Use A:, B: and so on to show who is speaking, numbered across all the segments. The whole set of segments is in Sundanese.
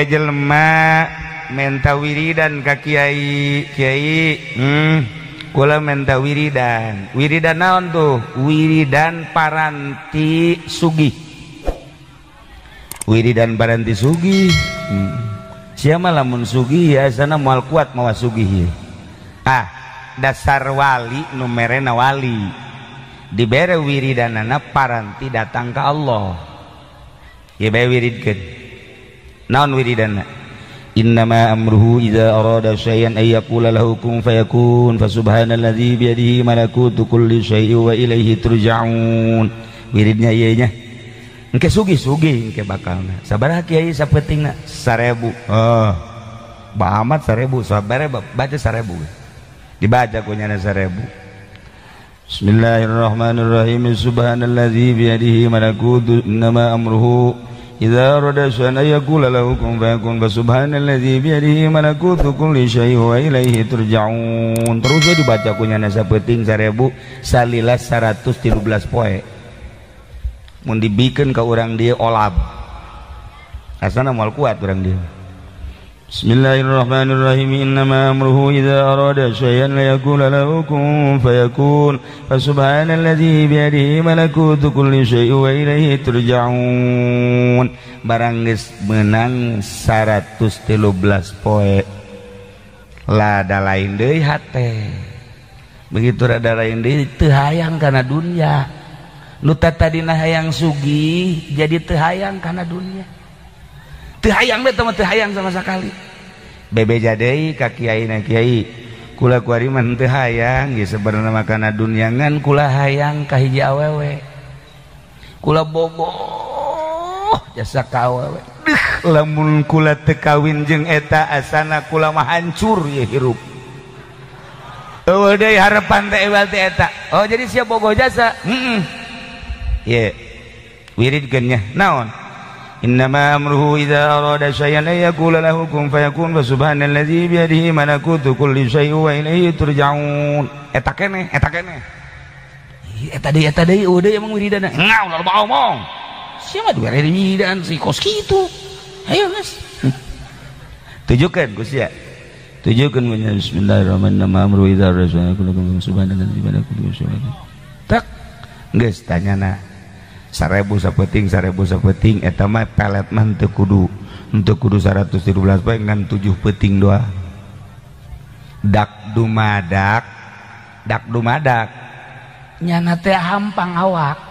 A: jelema menta wiridan ka kiai kiai kula menta wiridan wiridan naon tuh wiridan paranti sugih wiridan paranti sugih siapa lamun sugih ya sana moal kuat mawa sugih ah dasar wali nu merena wali dibere wiridanana paranti datang ka Allah ya bae wiridkeun naon wiridanna innama amruhu idza arada syai'an ay yaqula lahu kun fayakun fasubhanalladzi biyadihi malakutu kulli syai'in wa ilaihi turja'un wiridnya ieu nya engke sugih-sugih engke bakalna sabaraha kiai sapentingna 1000 oh ba amat 1000 sabaraha baca 1000 dibaca ku nyana 1000 Bismillahirrahmanirrahim subhanalladzi biyadihi malakutu innama amruhu idza arada syai'an yaqula lahu kun fayakun subhanalladzi biyadihi malakutu kulli syai'in wa ilaihi turja'un terus we dibaca ku nyana sapenting 1000 salila 113 poe mun dibikeun ka urang dieu olab asana moal kuat urang dieu Bismillahirrahmanirrahim innama amruhu idza arada syai'an yaqula lahu kun fayakun fasubhanalladzi biyadihi malakutu kulli syai'in wa ilaihi turja'un barang geus meunang 113 poe lada lain deui hate begitu rada lain deui teu hayang kana dunya nu tadina hayang sugih jadi teu hayang kana dunya teu hayang teh mah teu hayang sama sekali bebeja deui ka kiai na kiai kula kuari mah teu hayang geus sebenarna mah kana dunya ngan kula hayang ka hiji awewe kula bogoh jasa ka awewe deuh lamun kula teu kawin jeung eta asana kula mah hancur ye hirup eueuh deui harepan teh ewal teh eta oh jadi sia bogoh jasa heeh ye wiridkeun nya naon innama amruhu idza arada syai'an ay yaqula lahu kun fayakun fa subhanalladzi biyadihi malakutu kulli syai'in wa ilaihi turja'un eta keneh eta deui eueuh emang wiridana ngau loba omong sia mah dibere wiridan si kos kitu ayo geus tujukeun ku sia tujukeun ku bismillahirrahmanirrahim amruhu idza arada syai'an yaqula subhanalladzi biyadihi malakutu kulli syai'in tak geus tanyana 1000 sapeting 1000 sapeting eta mah pelet mah teu kudu 113 poe ngan 7 peuting doang dak dumadak nyana teh hampang awak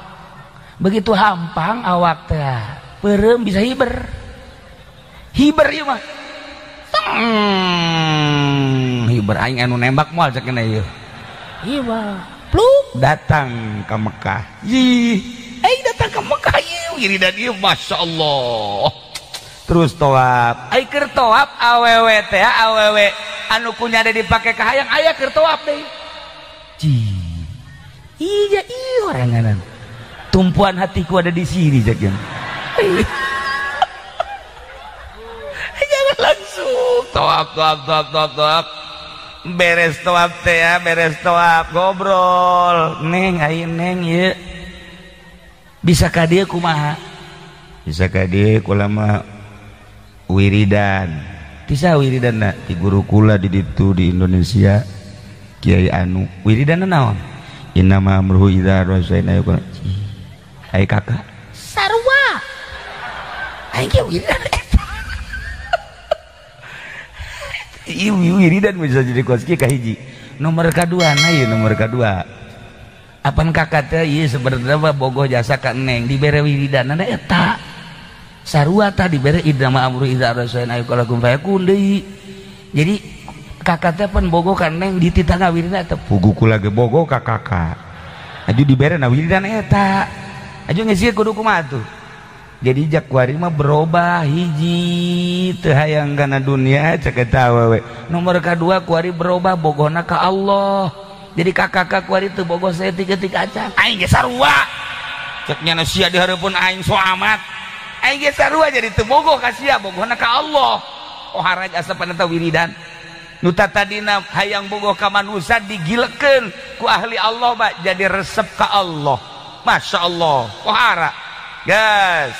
A: begitu hampang awak teh peureum bisa hiber hiber ieu mah hiber aing anu nembak moal cek na ieu hiber pluk datang ke Mekah ih datang ke Mekah ieu wiridan ieu Masya Allah terus tawaf ai keur tawaf awewe teh awewe anu kunya ada dipake ka hayang aya keur tawaf deui iya iya oranganan tumpuan hatiku ada di sini cek jangan langsung tawaf tawaf tawaf tawaf tawaf beres tawaf teh ya beres tawaf ngobrol neng ai neng ieu bisa ka dieu kumaha bisa ka dieu kula mah wiridan bisa wiridanna ti guru kula di ditu di Indonesia Kiai anu wiridanna naon innama amruhu idza arada syai'an yaqul ai kakak sarua aing ge wiridan eta ieu wiridan bisa jadi kos kieu ka hiji nomor kadua na ieu nomor kadua apan kakak teh ieu sebenarnya mah bogoh jasa ka neng dibere wiridanna eta sarua tah dibere idama amru idza arada syai'an ayaqula kun fayakun deui jadi kakak teh pan bogoh ka neng dititah ngawiridan eta pugu kula ge bogoh ka kakak aju dibere na wiridan eta aju geus kudu kumaha tuh jadi jak kuari mah berubah hiji teu hayang kana dunia cek eta awewe nomor kadua kuari berubah bogohna ka Allah jadi kakak kuari teu bogoh saeutik-eutik acan aing ge sarua cek nyana sia di hareupeun aing so amat aing ge sarua jadi teu bogoh ka sia bogohna ka Allah oh haraj asapan eta wiridan nu tadina hayang bogoh ka manusia digilekeun ku ahli Allah ba jadi resep ka Allah Masya Allah pohara gas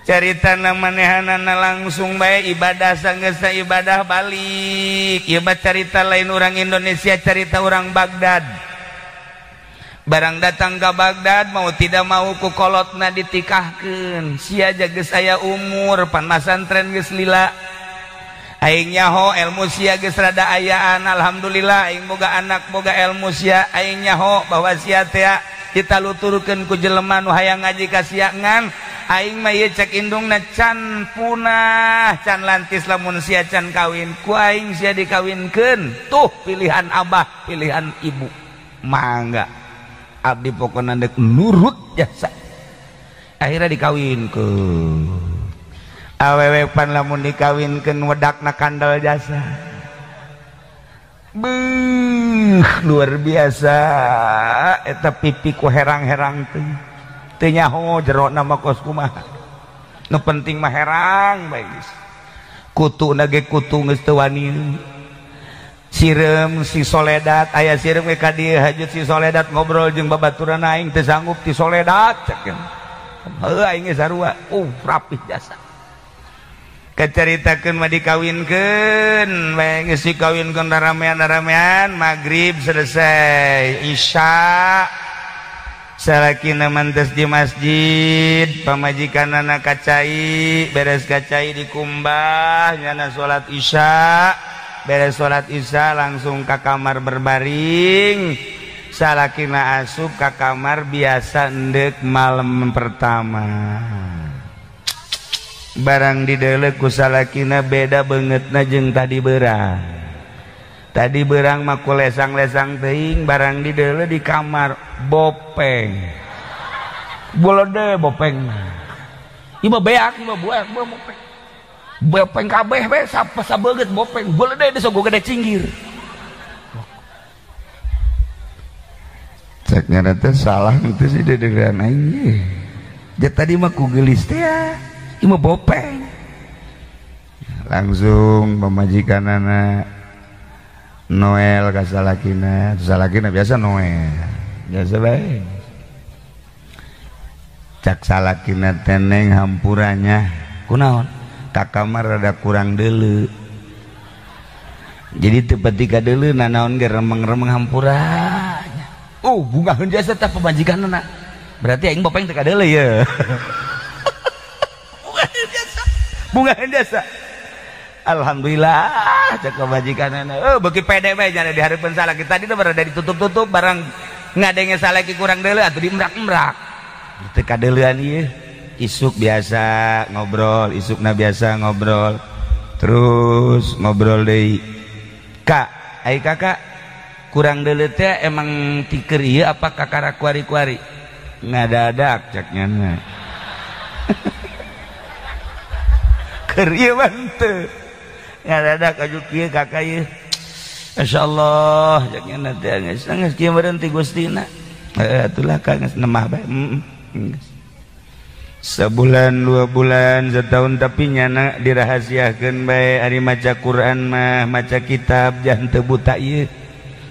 A: Carita manehanana langsung bae ibadah sanggeusna ibadah balik. Ieu mah carita lain orang Indonesia, carita orang Baghdad. Barang datang ke Baghdad mau tidak mau ku kolotna ditikahkeun. Sia geus aya umur, pan masantren geus lila. Aing nyaho ilmu sia geus rada ayaan, alhamdulillah aing boga anak boga ilmu sia, aing nyaho bahwa sia teh ditaluturkeun ku jelema nu hayang ngaji ka sia ngan aing mah ieu cek indungna can punah can lantis lamun sia can kawin ku aing sia dikawinkeun. Tuh pilihan abah, pilihan ibu. Mangga abdi pokona deuk nurut jasa. Akhirnya dikawinkeun. Awewe pan lamun dikawinkeun wedakna kandel jasa. Beuh, luar biasa eta pipi ku herang-herang teh. Teu nyaho jerona mah kos kumaha. Nu penting mah herang bae geus. Kutuna ge kutu geus teu wani. Sireum si Soledat aya sireum ge ka dieu hajut si Soledat ngobrol jeung babaturan aing teu sanggup ti Soledat cek. Heuh aing ge sarua. Rapih jasa. Keceritakeun mah dikawinkeun bae geus dikawinkeun ramean-ramean magrib selesai isya salakina mantes di masjid pamajikanana kacai beres kacai dikumbah nyana salat isya beres salat isya langsung ka kamar berbaring salakina asup ka kamar biasa endek malam pertama. Barang didelek ku salakina beda bangetna jeung tadi berang. Tadi berang mah ku lesang-lesang teuing, barang didelek di kamar bopeng. Bolode bopeng mah. Ieu mah beak, ieu mah buak, bopeng. Bopeng kabeh we sabeungeut bopeng. Bolode disogo gede cinggir. Cek nyana teh salah teh sih dedegan aing ye. Ja tadi mah ku geulis teh ya. Ieu mah bopeng. Langsung pamajikanana Noel ka salakina, salakina biasa Noel. Biasa bae. Cak salakina teneng hampuranya. Kunaon? Ka kamar rada kurang deuleu. Jadi teu pati ka deuleu nanaon ge remeng-remeng hampuranya. Oh, bungaheun jasa tah pamajikanana. Berarti aing bopeng teu ka deuleu ye. Bunga jasa. Alhamdulillah cek kebajikanana. Oh, beuki pede bae jana di hareupeun salaki tadi teh berada ditutup-tutup barang ngadenge salaki kurang deuleu atuh diemrak-emrak. Teu kadeuleuan ieu. Isuk biasa ngobrol, isukna biasa ngobrol. Terus ngobrol deui. Kak, ai kakak kurang deuleu teh emang tiker ieu apa kakara kuari-kuari? Ngadadak cek nyana. Keur ieu mah henteu. Ngadadak aju kieu kakak ieu. Masyaallah cek nyana teh geus geus kieu meureun ti Gustina. Heuh atulah ka geus nemah bae. Sebulan, 2 bulan, setahun tapi nyana dirahasiakeun bae ari maca Quran mah, maca kitab jangan teu buta ieu.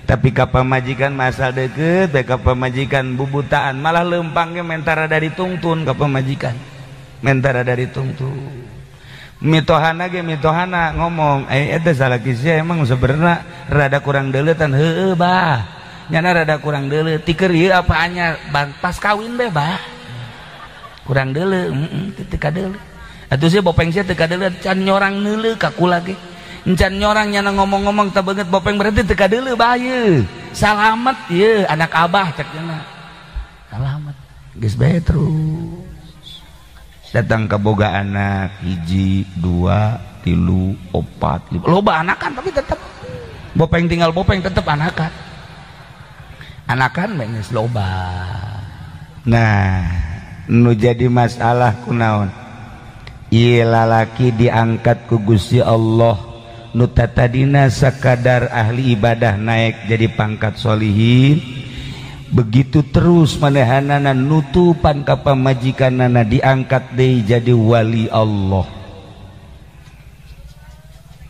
A: Tapi ka pamajikan mah asal deukeut bae ka pamajikan bubutaan malah leumpang ge mentara dari tungtun ka pamajikan. Mentara dari tungtun. Mitohana ge mitohana ngomong, eta salaki sia emang sebenarnya rada kurang deuleutan heueuh bah. Nyana rada kurang deuleu, tiker ieu apa anyar pas kawin bae bah. Kurang deuleu, teu kadeuleu. Atuh sia bopeng sia teu kadeuleu can nyorang neuleu ka kula ge. Encan nyorang nyana ngomong-ngomong teu beungeut bopeng berarti teu kadeuleu bah ieu. Salamet ieu anak abah cek cenah. Salamet. Geus bae terus. Datang ke boga anak 1, 2, 3, 4, 5. Loba anakan tapi tetep bopeng tinggal bopeng tetep anakan. Anakan bae geus loba. Nah, nu jadi masalah kunaon? Ieu lalaki diangkat ku Gusti Allah nu tatadina sakadar ahli ibadah naik jadi pangkat solihin. Begitu terus manehanana nutupan ka pamajikanana diangkat deui jadi wali Allah.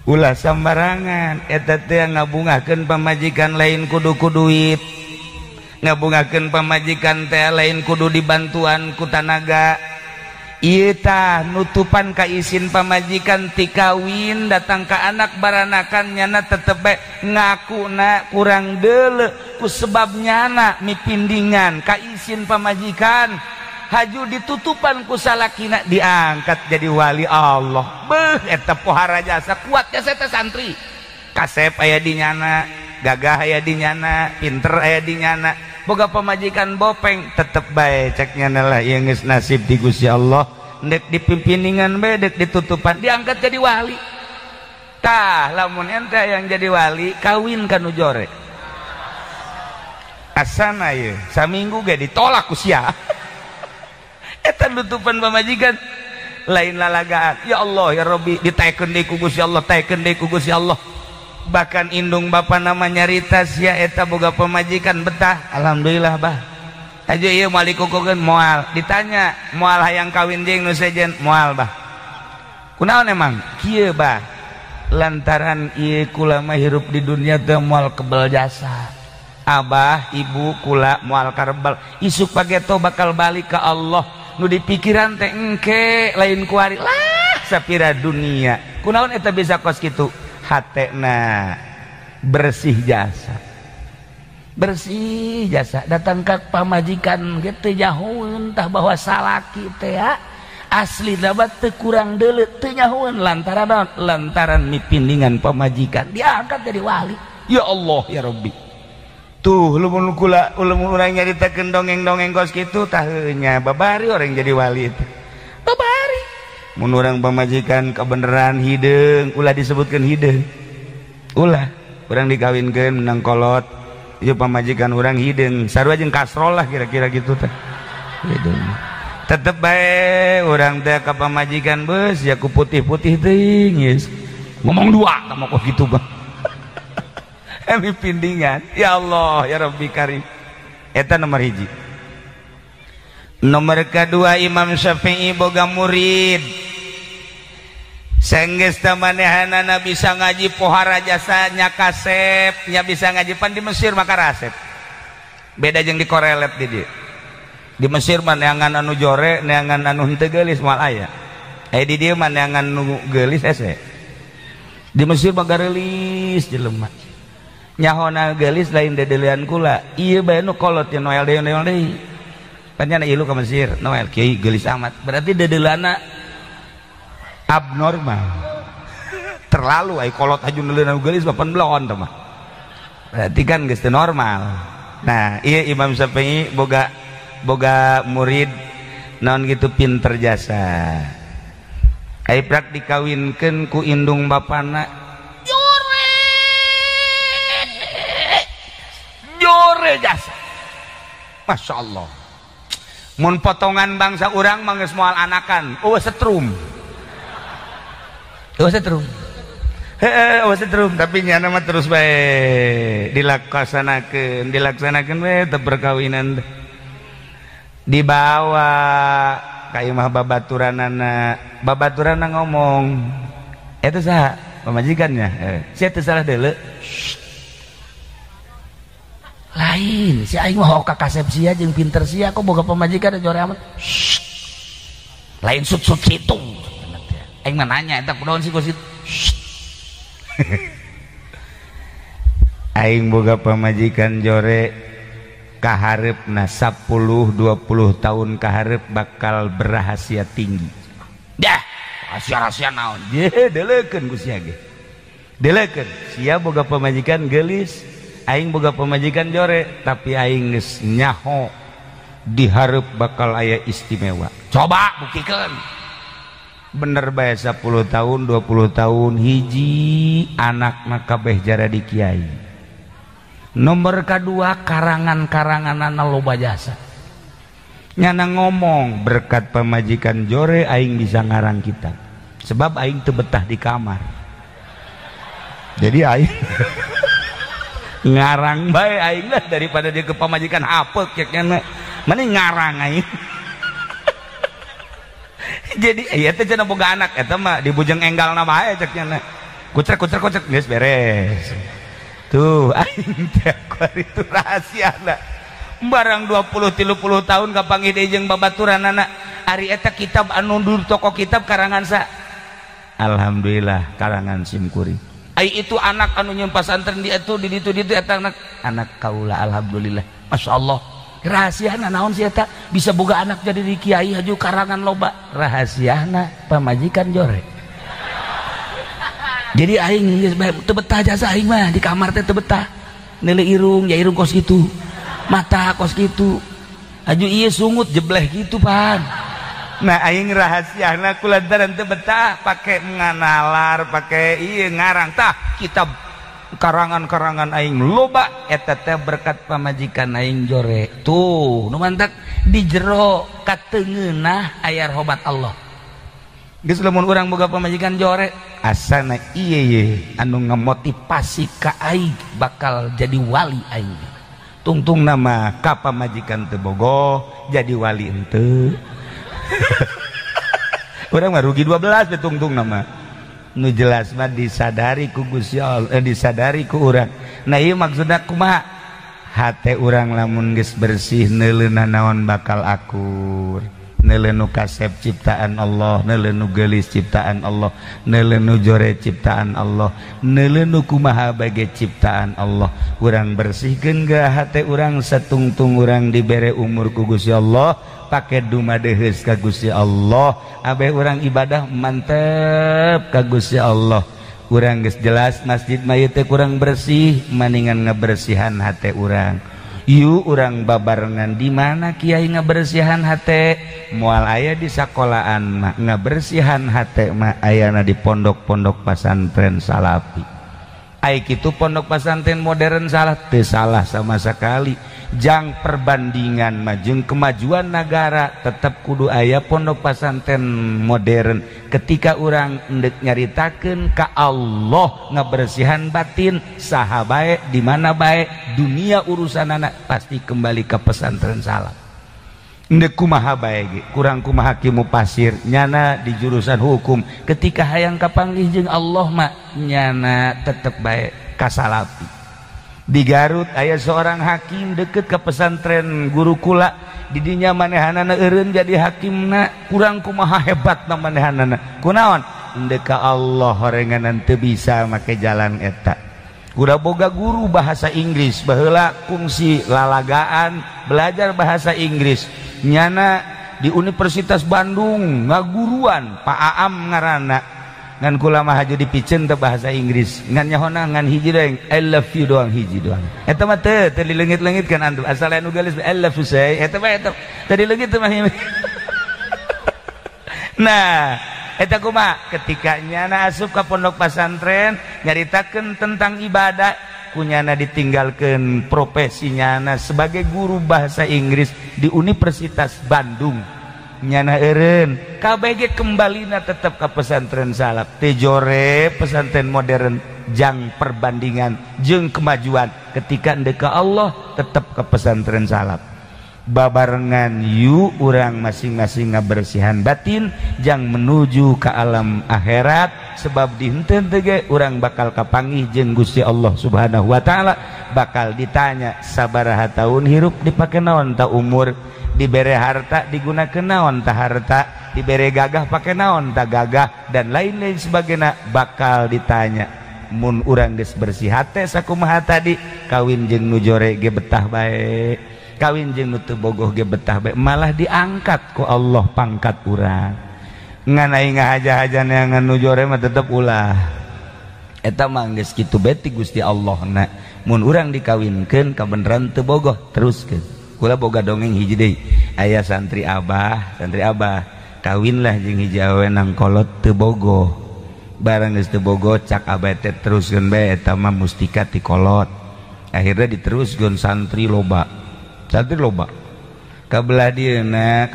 A: Ulah sambarangan eta teh ngabungahkeun pamajikan lain kudu ku duit. Ngabungahkeun pamajikan teh lain kudu dibantuan ku tanaga. Ieu tah nutupan ka isin pamajikan ti kawin datang ka anak baranakan nyana tetep bae ngakuna kurang deuleu ku sebab nyana mipindingan ka isin pamajikan haju ditutupan ku salakina diangkat jadi wali Allah. Beuh eta pohara jasa kuat jasa eta santri. Kasep aya di nyana, gagah aya di nyana, pinter aya di nyana. Boga pamajikan bopeng tetep bae cek nyana lah ieu geus nasib di Gusti Allah. Ndek dipimpiningan bae dek ditutupan diangkat jadi wali. Tah lamun ente yang jadi wali kawin ka nu jore. Asana ieu saminggu ge ditolak ku sia. Eta nutupan pamajikan lain lalagaan. Ya Allah ya Rabbi ditaekeun deui ku Gusti Allah, taekeun deui ku Gusti Allah. Bahkan indung bapa nama nyarita sia eta boga pamajikan betah. Alhamdulillah bah. Aja ieu moal dikukukeun moal. Ditanya moal hayang kawin jeung nu sejen moal bah. Kunaon emang? Kieu bah. Lantaran ieu kula mah hirup di dunia teh moal kebel jasa. Abah ibu kula moal karebel. Isuk pageto bakal balik ka Allah. Nu dipikiran teh engke lain kuari lah sapira dunia. Kunaon eta bisa kos kitu? Hatena bersih jasa, bersih jasa datang ke pamajikan gitu nyahueun tah bahwa salaki teh asli dapat teu kurang deuleu teu nyahueun lantaran naon? Lantaran mipindingan pamajikan diangkat jadi wali. Ya Allah ya Rabbi. Tuh lamun kula lamun urang nyaritakeun dongeng-dongeng kos kitu tah nya babari orang jadi wali itu. Babari mun urang pamajikan kebenaran hideung ulah disebutkeun hideung. Ulah urang dikawinkeun menang kolot ieu pamajikan urang hideung sarua jeung kasrol lah kira-kira gitu teh. Hideung. Tetep bae urang teh ka pamajikan beus ya ku putih-putih teuing geus. Ngomong dua kamu kok gitu bang. Emi pindingan. Ya Allah ya Rabbi Karim. Eta nomor hiji. Nomor kedua Imam Syafi'i boga murid. Senggeus teh manehanana bisa ngaji pohara jasa nya kasep nya bisa ngaji pan di Mesir maka rasep. Beda jeung di korelet di dieu. Di Mesir mah neangan anu jore, neangan anu henteu geulis moal aya. Aya di dieu mah neangan nu geulis hese. Di Mesir mah gareulis jelema. Nyahona geulis lain dedelian kula. Ieu bae nu kolot ya Noel deui Noel deui. Pan nya ilu ka Mesir, Noel kiai geulis amat. Berarti dedelana abnormal. Terlalu ai kolot haju neuleunan geulis mah pan belon teh mah. Berarti kan geus teu normal. Nah, ieu Imam Syafi'i boga murid naon gitu pinter jasa. Ai prak dikawinkeun ku indung bapana jore. Jore jasa. Masya Allah. Mun potongan bangsa urang mah geus moal anakan, eueuh setrum. Eueuh setrum. Heeh, eueuh setrum, tapi nyana mah terus bae dilaksanakeun, dilaksanakeun bae teh perkawinan teh. Dibawa ka imah babaturanana, babaturanna ngomong, "Eta saha? Pamajikannya." Sia teu salah deuleu. Lain, si aing mah ka kasep sia jeung pinter sia kok boga pamajikan jore amat. Lain sut-sut situ. Aing mah nanya eta kunaon sih kos itu. Aing boga pamajikan jore kahareupna 10 20 tahun kahareup bakal berrahasia tinggi. Dah, rahasia-rahasia naon? Ye, deleukeun ku sia ge. Deleukeun, sia boga pamajikan geulis, aing boga pamajikan jore, tapi aing geus nyaho dihareup bakal aya istimewa. Coba buktikeun. Bener bae 10 tahun 20 tahun hiji anakna kabeh jara di kiai. Nomor kedua karangan-karanganana loba jasa. Nyana ngomong berkat pamajikan jore aing bisa ngarang kitab. Sebab aing teu betah di kamar. Jadi aing ngarang bae aing lah daripada dia ke pamajikan apek cek nyana. Mending ngarang aing. Jadi ieu teh cenah boga anak eta mah dibujeng enggalna bae cek nyana. Kucrek kucrek kucrek geus beres. Tuh aing teh kuari itu rahasiana. Barang 20 30 tahun kapanggih deui jeung babaturanana. Ari eta kitab anu di toko kitab karangan sa? Alhamdulillah karangan simkuring. Ai itu anak anu nyieun pasantren di itu di ditu di ditu eta anak anak kaula, alhamdulillah. Masya Allah. Rahasiana naon sih eta bisa boga anak jadi di kiai haju karangan loba? Rahasiana pamajikan jore. Jadi aing geus bae teu betah jasa aing mah di kamar teh teu betah. Neuleuh irung ya irung kos kitu. Mata kos kitu. Aju ieu sungut jebleh kitu pan. Nah aing rahasiana kulantaran teu betah pake nganalar, pake ieu ngarang tah kitab karangan-karangan aing loba eta teh berkat pamajikan aing jore. Tuh nu mantak di jero kateungeunah aya rahmat Allah. Geus lamun urang boga pamajikan jore asana ieu ye anu ngamotivasi ka aing bakal jadi wali aing. Tungtung nama ka pamajikan teu bogoh jadi wali henteu. Urang mah rugi 12 be tungtung nama. Nu jelas mah disadari ku Gusti Allah, disadari ku urang. Nah ieu maksudna kumaha? Hate urang lamun geus bersih neuleuna naon bakal akur. Neuleuh nu kasep ciptaan Allah, neuleuh nu geulis ciptaan Allah, neuleuh nu jore ciptaan Allah, neuleuh nu kumaha bage ciptaan Allah. Urang bersihkeun ge hate urang satungtung urang dibere umur ku Gusti Allah, pake dumadeheus ka Gusti Allah, abeh urang ibadah mantep ka Gusti Allah. Urang geus jelas masjid mah ieu teh kurang bersih, maningan ngabersihan hate urang. Yuk urang babarengan di mana kiai ngabersihan hate? Moal aya di sakolaan mah ngabersihan hate mah ayana di pondok-pondok pasantren salafi. Ai kitu pondok pasantren modern salah teu salah sama sekali. Jang perbandingan mah jeung kemajuan negara tetap kudu aya pondok pasantren modern. Ketika urang endek nyaritakeun ka Allah ngabersihan batin saha bae di mana bae dunia urusanana pasti kembali ke pesantren salaf. Endek kumaha bae ge kurang kumaha kimu pasir nyana di jurusan hukum ketika hayang kapanggih jeung Allah mah nyana tetep bae ka salafi. Di Garut aya seorang hakim deket ke pesantren gurukula didinya manehanana eureun jadi hakimna kurang kumaha hebatna manehanana kunaon endek ka Allah horenganan teu bisa make jalan eta. Kuda boga guru bahasa Inggris baheula kungsi lalagaan belajar bahasa Inggris nyana di Universitas Bandung ngaguruan Pak Aam ngaranna ngan kula mah haju dipiceun teh bahasa Inggris ngan nyahona ngan hiji doang I love you doang hiji doang eta mah teu teu dileungit-leungit kan antum asal anu geulis I love you say eta mah eta teu dileungit teh mah. Nah eta kumaha ketika nyana asup ka pondok pasantren nyaritakeun tentang ibadah kunyana ditinggalkeun profesi nyana sebagai guru bahasa Inggris di Universitas Bandung nyana eureun kabeh kembalina tetep ka pesantren salaf teu jore pesantren modern jang perbandingan jeung kemajuan ketika endek ka Allah tetep ka pesantren salaf. Babarengan yu urang masing-masing ngabersihan batin jang menuju ke alam akhirat sebab di henteu teh ge urang bakal kapanggih jeung Gusti Allah Subhanahu wa taala bakal ditanya sabaraha taun hirup dipake naon ta umur dibere harta digunakeun naon ta harta dibere gagah pake naon ta gagah dan lain-lain sebagainya bakal ditanya. Mun urang geus bersih hate sakumaha tadi kawin jeung nu jore ge betah bae kawin jeung nu teu bogoh ge betah bae malah diangkat ku Allah pangkat urang ngan aing ngahaja-haja neangan nu jore mah tetep ulah eta mah geus kitu bae ti Gusti Allahna. Mun urang dikawinkeun kabeneran teu bogoh teruskeun. Kula boga dongeng hiji deui aya santri abah kawinlah jeung hiji awewe nang kolot teu bogoh barang geus teu bogoh cak abah teh teruskeun bae eta mah mustika ti kolot akhirnya diteruskeun santri loba kabelah dieuna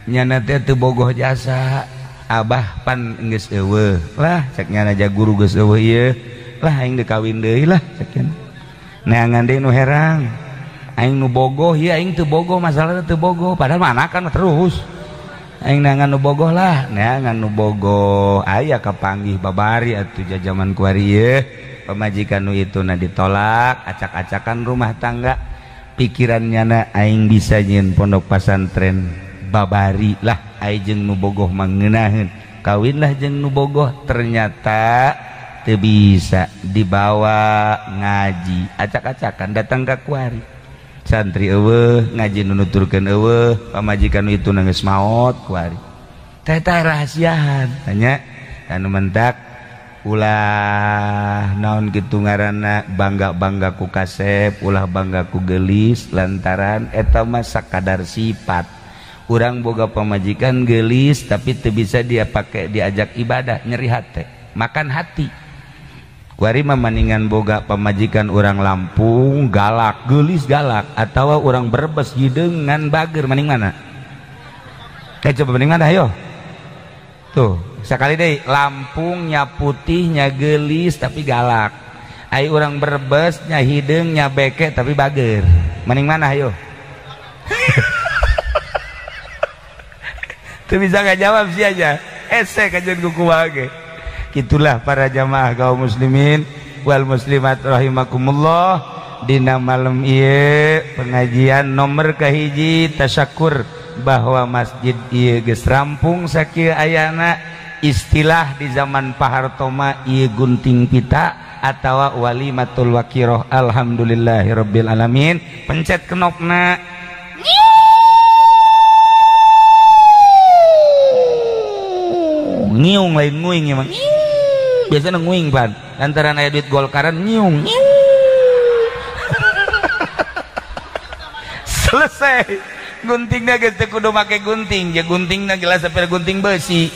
A: nyana teh teu bogoh jasa abah pan geus eueuh lah cek nyana ja guru geus eueuh ieu lah aing deuk kawin deui lah cek nyana neangan deui nu herang aing nu bogoh ieu aing teu bogoh masalahna teu bogoh padahal mah anakan terus aing neangan nu bogoh lah neangan nu bogoh aya kapanggih babari atuh jajaman kuari ieu pamajikan nu itu na ditolak acak-acakan rumah tangga pikirannya na aing bisa nyieun pondok pasantren Babari lah ai jeung nu bogoh mah ngeunaheun. Kawinlah jeung nu bogoh ternyata teu bisa dibawa ngaji. Acak-acakan datang ka kuari. Santri eueuh, ngaji nu nuturkeun eueuh, pamajikan itu geus maot kuari. Teh teh rahasiaan tanya anu mentak ulah naon kitu ngaranna bangga-bangga ku kasep, ulah bangga ku geulis lantaran eta mah sakadar sifat. Urang boga pamajikan geulis tapi teu bisa dia pake diajak ibadah, nyeri hate, makan hati. Kuari mah maningan boga pamajikan urang Lampung galak, geulis galak atawa urang Brebes hideung ngan bager maning mana? Coba maning mana ayo? Tuh, sekali deh Lampungnya putihnya gelis tapi galak. Ai urang Brebes nya hideung nya beke tapi bager. Maning mana ayo? Tuh bisa gak jawab sih aja. Ese kajian kuku wage. Itulah para jamaah kaum muslimin wal muslimat rahimakumullah. Dina malam ieu pengajian nomor kahiji tasyakur bahwa masjid ieu geus rampung sakieu ayana. Istilah di zaman Pak Harto mah ieu gunting pita atawa walimatul wakiroh. Alhamdulillahirabbil alamin. Pencet knopna. Ngiung lain nguing emang. Biasanya nguing pan. Lantaran aya duit Golkaran nyiung. Selesai. Guntingna geus teu kudu make gunting, ja guntingna gelas sampai gunting besi.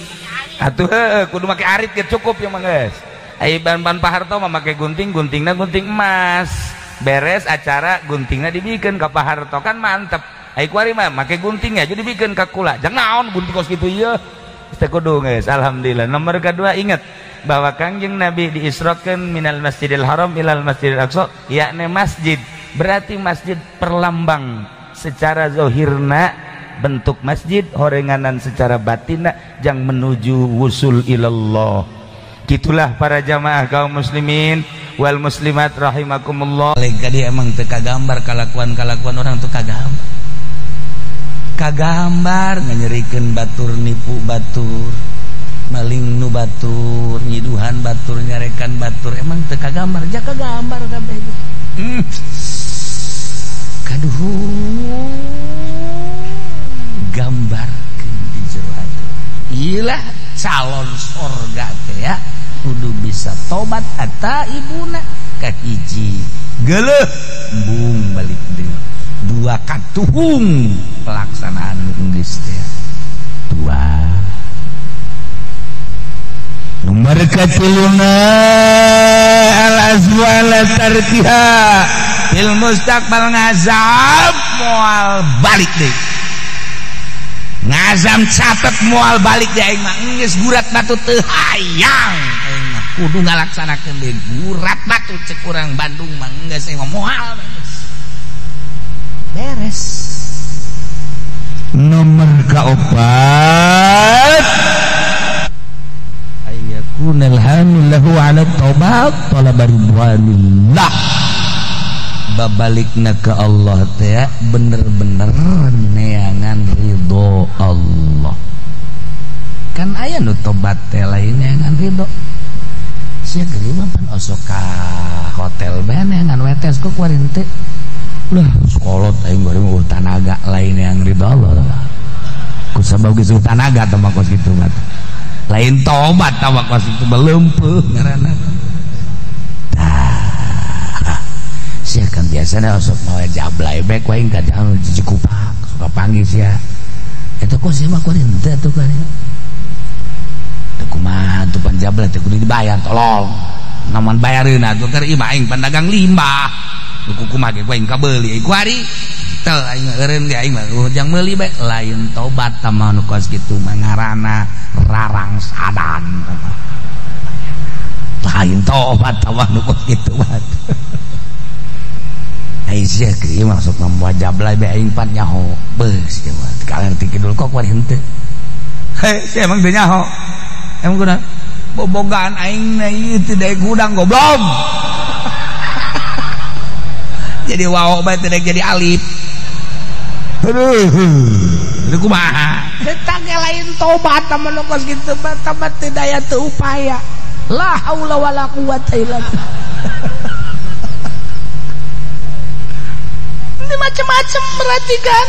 A: Atuh heueuh kudu make arit ge cukup ya mah geus. Ai ban-ban Pak Harto mah make gunting, guntingna gunting emas. Beres acara guntingna dibikeun ka Pak Harto kan mantep. Ai kuari mah make gunting aja dibikeun ka kula. Jang naon gunting kos kitu ieu. Teu kudu geus. Alhamdulillah. Nomor kedua ingat bahwa Kangjeng Nabi diisrokeun minal Masjidil Haram ilal Masjidil Aqsa, yakni masjid. Berarti masjid perlambang secara zohirna bentuk masjid, horenganan secara batinna jang menuju wusul ilallah. Gitulah para jamaah kaum muslimin wal muslimat rahimakumullah.
B: Lagi emang teu kagambar kalakuan-kalakuan orang tuh kagambar. Kagambar nganyerikeun batur, nipu batur, maling nu batur, nyiduhan batur, nyarekan batur, emang teu kagambar, ja kagambar kabeh. Kaduh gambarkeun di jero hati. Iyalah calon sorga teh ya kudu bisa tobat ata ibuna kahiji geuleuh embung balik deui. Dua katuhung pelaksanaan geus teh. Dua.
A: Nomor katiluna al azmu ala tarkiha
B: fil mustaqbal ngazab moal balik deui. Ngazam catet moal balik deui aing mah geus gurat batu teu hayang. Aing mah kudu ngalaksanakeun deui gurat batu cek urang Bandung mah geus aing mah moal geus. Beres.
A: Nomor kaopat ayyakunal hamil lahu ala taubat talaba ridwanillah.
B: Babalikna ke Allah teh bener-bener neangan ridho Allah. Kan aya nu tobat teh lain neangan ridho. Sia geuning mah pan osok ka hotel bae neangan wetes kok kuari henteu. Lah sekolot aing goreng tanaga lain yang ridho Allah. Ku sabab geus tanaga teh mah kos kitu mah. Lain tobat tah mah kos kitu leumpeuh ngaranna. Tah. Sia kan biasana osok mawa jablay bae ku aing ka jalan Cikupak suka panggil sia. Eta kok sia mah kuari henteu atuh kan. Teu kumaha tuh pan jablay teh kudu dibayar tolong. Namun bayareun atuh keur imah aing pan dagang limbah. Kuku mah ge aing kabeuli ku ari teu aing eureun ge aing mah jang meuli bae lain tobat tah mah nu kos kitu mah ngaranna rarangsadan. Lain tobat tah mah nu kos kitu mah. Ai sia ge masuk mamua jablay bae aing pan nyaho beus sia mah kalian ti kidul kok kuari henteu. Heh sia emang teu nyaho. Emang kunaon bobogaan aing na ieu teu daek hudang goblok. Jadi wow bae teh jadi alif. Aduh, aduh kumaha? Eta ge lain tobat mah nu kos kitu mah tobat teu daya teu upaya. La haula wala quwata illa billah. Ini macam-macam berarti kan.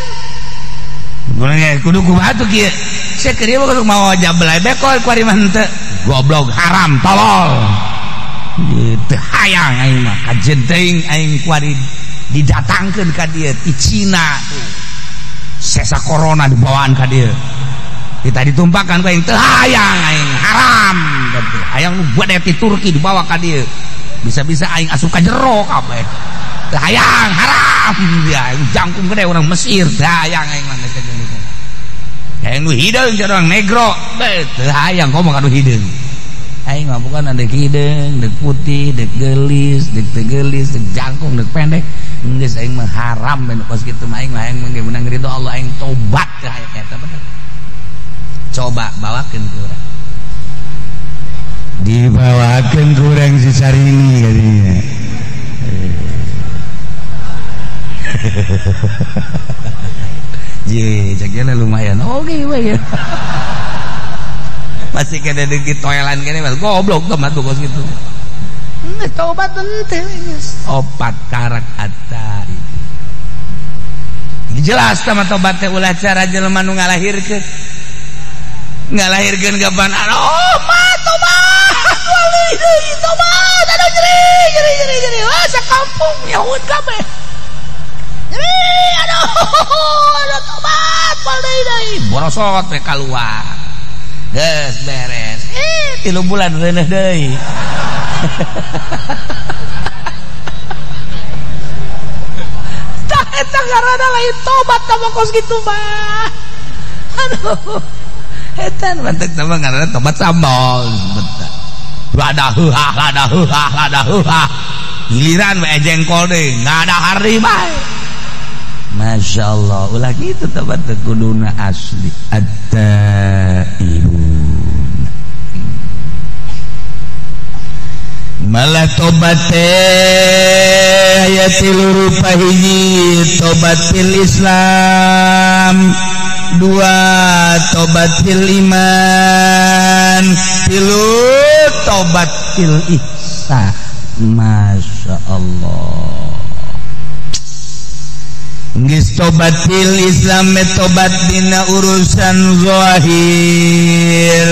B: Kudu kumaha tuh kieu. Sia keur ieu kudu mawa jablay bekol ku ari mah henteu. Goblok haram tolol. Teu hayang aing mah kajen teuing aing ku ari didatangkeun ka dieu ti Cina tuh. Sesa corona dibawaan ka dieu. Kita ditumpakan ku aing teu hayang aing haram gitu. Hayang nu bade ti Turki dibawa ka dieu. Bisa-bisa aing asup ka jero kabeh. Teu hayang haram ya jangkung gede urang Mesir teu hayang aing mah geus kajeun. Hayang nu hideung orang negro teu hayang komo ka nu hideung. Aing mah bukan ada hideung, deuk putih, deuk geulis, deuk teu geulis, deuk jangkung, deuk pendek. Geus aing mah haram ben kos kitu mah aing mah hayang mun menang ridho Allah aing tobat teu hayang eta bener. Coba bawakeun ku urang.
A: Dibawakeun ku urang si Sarini kadinya.
B: Ye, ceknya lumayan. Oke, we ya. Masih kena dengki toelan kene mah goblok tobat kos kitu. Henteu tobat henteu geus. Opat karak atta itu. Jelas tama tobat teh ulah cara jelema nu ngalahirkeun. Ngalahirkeun kapan? Oh, mah tobat. Wali deui tobat. Aduh nyeri, nyeri, nyeri, nyeri. Wah, sakampung nyaun kabeh. Nyeri, aduh, aduh tobat, wal deui deui. Borosot we kaluar. Geus beres. 3 bulan reuneuh deui. Tah eta ngaranna lain tobat tah kos kitu mah. Aduh. Eta mantek tah ngaranna tobat sambal. Lada heuhah, lada heuhah, lada heuhah. Giliran we jengkol deui, ngadahar deui bae. Masya Allah, ulah gitu tobat teh kuduna asli. At-taibun.
A: Malah tobat teh aya tilu rupa hiji, tobat fil Islam, dua tobat fil iman, tilu tobat fil ihsan. Masya Allah. Geus tobat fil Islam tobat dina urusan zahir,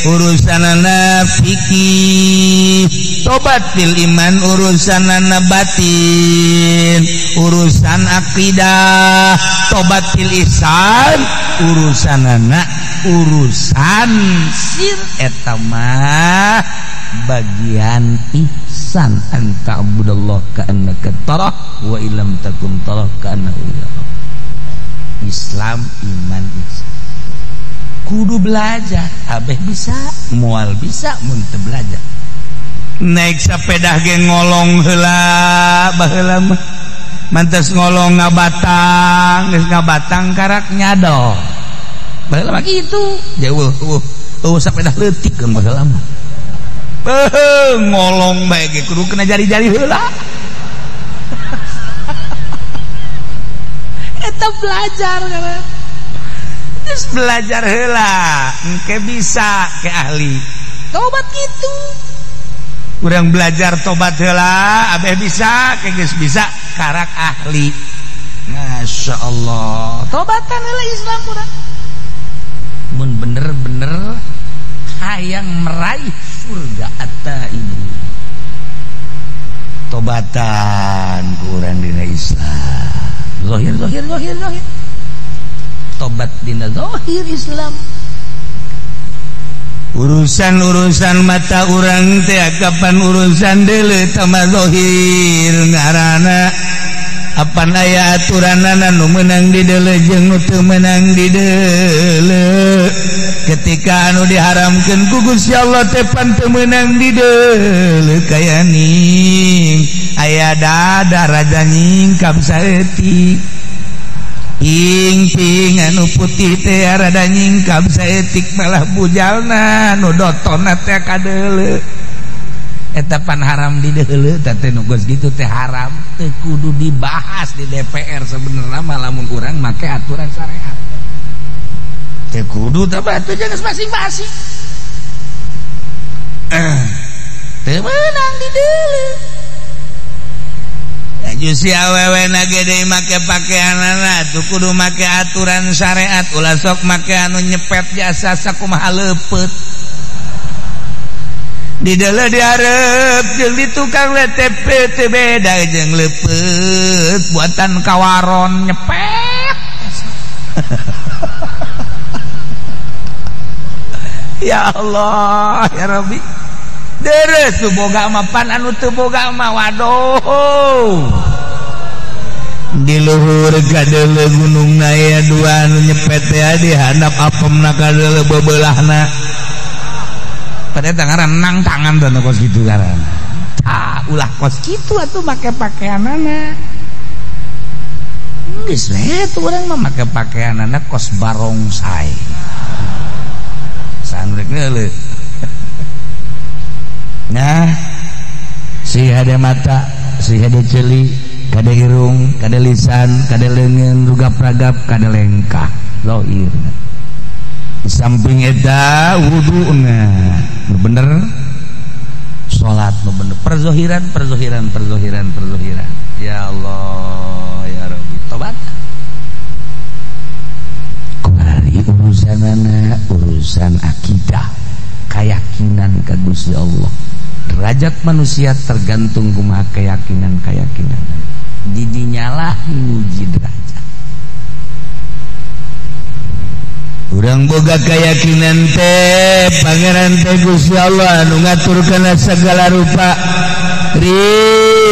A: urusanana fikih. Tobat fil iman urusanana batin, urusan akidah. Tobat fil ihsan urusanana urusan sir eta mah bagian ihsan. Anta abudallah ka'annaka tarah wa illam takun tarah ka'annahu yarah. Islam, iman, ihsan. Kudu belajar, abeh bisa, moal bisa mun teu belajar.
B: Naik sepeda ge ngolong heula baheula mah. Mantes ngolong ngabatang, geus ngabatang karak nyadol. Baheula mah kitu. Jauh eueuh sepeda leutik kan baheula mah. Ngolong bae ge kudu kena jari-jari heula. Eta belajar kan. Terus belajar heula, engke bisa ke ahli. Tobat kitu. Urang belajar tobat heula, abeh bisa, ke geus bisa karak ahli. Masya Allah. Tobatan heula Islam urang. Mun bener-bener hayang meraih surga at-taibun. Tobatan kurang dina Islam. Zahir zahir zahir zahir. Tobat dina zahir Islam.
A: Urusan-urusan mata urang teh kapan urusan deuleu tama zahir ngaranna apan aya aturanana nu meunang di deuleu jeung nu teu meunang di deuleu. Ketika anu diharamkeun ku Gusti Allah teh pan teu meunang di deuleu kaya ning aya dada raja nyingkap saeutik. Ping-ping anu putih teh rada nyingkap saeutik malah bujalna nu dotonna teh kadeuleu.
B: Eta pan haram di deuleu teh nu geus kitu teh haram teu kudu dibahas di DPR sebenarnya mah lamun urang make make aturan syariat. Teu kudu teh atuh geus masing-masing. Teu meunang dideuleu. Aju si awewe na ge deui make pakeanana tuh kudu make aturan syariat, ulah sok make anu nyepet jasa sakumaha leupeut. Di dalam diharap jeung di tukang LTP teu beda jeung leupeut buatan kawaron nyepet. Ya Allah ya Rabbi, deres nu boga mah pan anu teu boga mah waduh. Di luhur kadeuleu gunungna aya dua anu nyepet teh di handap apemna kadeuleu bebeulahna. Pada tangan nang tangan tuh kos gitu kan. Ah, ulah kos gitu atuh make pakaianana. Geus we tuh urang mah make pakaianana kos barongsai. Sanrek leuleut. Nah, si hade mata, si hade ceuli, kade irung, kade lisan, kade leungeun, rugap-ragap, kade lengkah, lohir. Di samping eta wuduna bener, salat bener, perzohiran perzohiran perzohiran perzohiran. Ya Allah ya Rabbi, tobat. Kuari urusanana urusan akidah, keyakinan ka Gusti Allah. Derajat manusia tergantung kumaha keyakinan-keyakinan. Didinyalah nguji derajat. Urang boga keyakinan teh pangeran teh Gusti Allah anu ngatur kana segala rupa. Rizki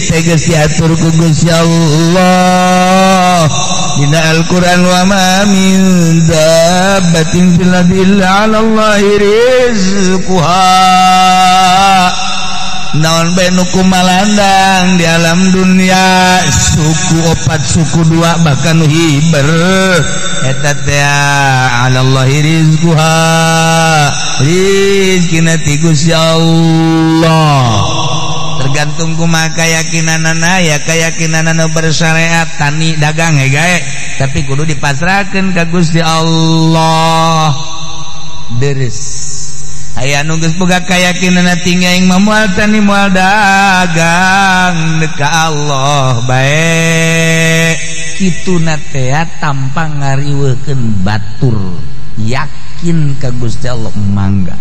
B: teh geus diatur ku Gusti Allah. Dina Al-Qur'an wa ma min dabbatin fil ardi illa 'ala Allahi rizquha. Naon bae nu kumalandang di alam dunia, suku opat suku dua bahkan nu hiber eta teh 'ala Allahi rizquha, rizkina ti Gusti Allah. Tergantung kumaha keyakinanana, ya keyakinanana bersyariat tani dagang he gae, tapi kudu dipasrahkeun ka Gusti Allah. Deres aya nu geus boga keyakinanna tinggi aing mah moal tani moal dagang ka Allah bae. Kituna teh tanpa ngariweukeun batur, yakin ka Gusti Allah mangga.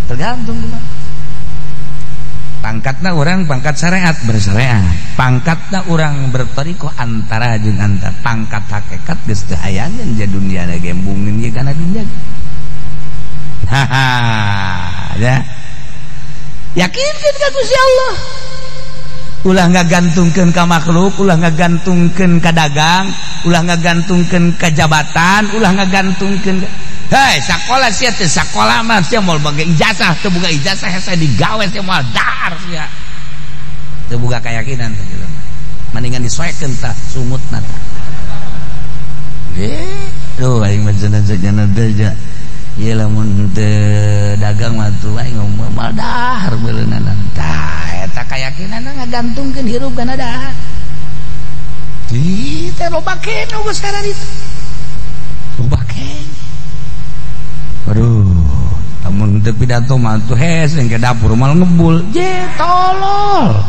B: Tergantung kumaha. Pangkatna urang pangkat syariat bersyariat, pangkatna urang bertoriko antara jeung antara, pangkat hakikat geus teu hayangeun ja dunia na gembungin ieu kana dunia. Haha, ya. Yakinkeun ka Gusti Allah. Ulah ngagantungkeun ka makhluk, ulah ngagantungkeun ka dagang, ulah ngagantungkeun ka jabatan, ulah ngagantungkeun. Hei, sakola sia teh sakola mah sia moal boga ijazah, teu boga ijazah hese digawe sia moal dahar sia. Teu boga keyakinan teh jelema. Mendingan disoekeun tah sungutna tah. Duh aing mah cenah teh ja. Ieu lamun teu dagang mah tuh aing moal dahar beuleunana. Tah eta keyakinanna ngagantungkeun hirup kana dahar. Di teh loba keneh geus kararitu. Loba keneh. Aduh, lamun teu pidato mah tuh hes ke dapur mal ngebul. Je tolol.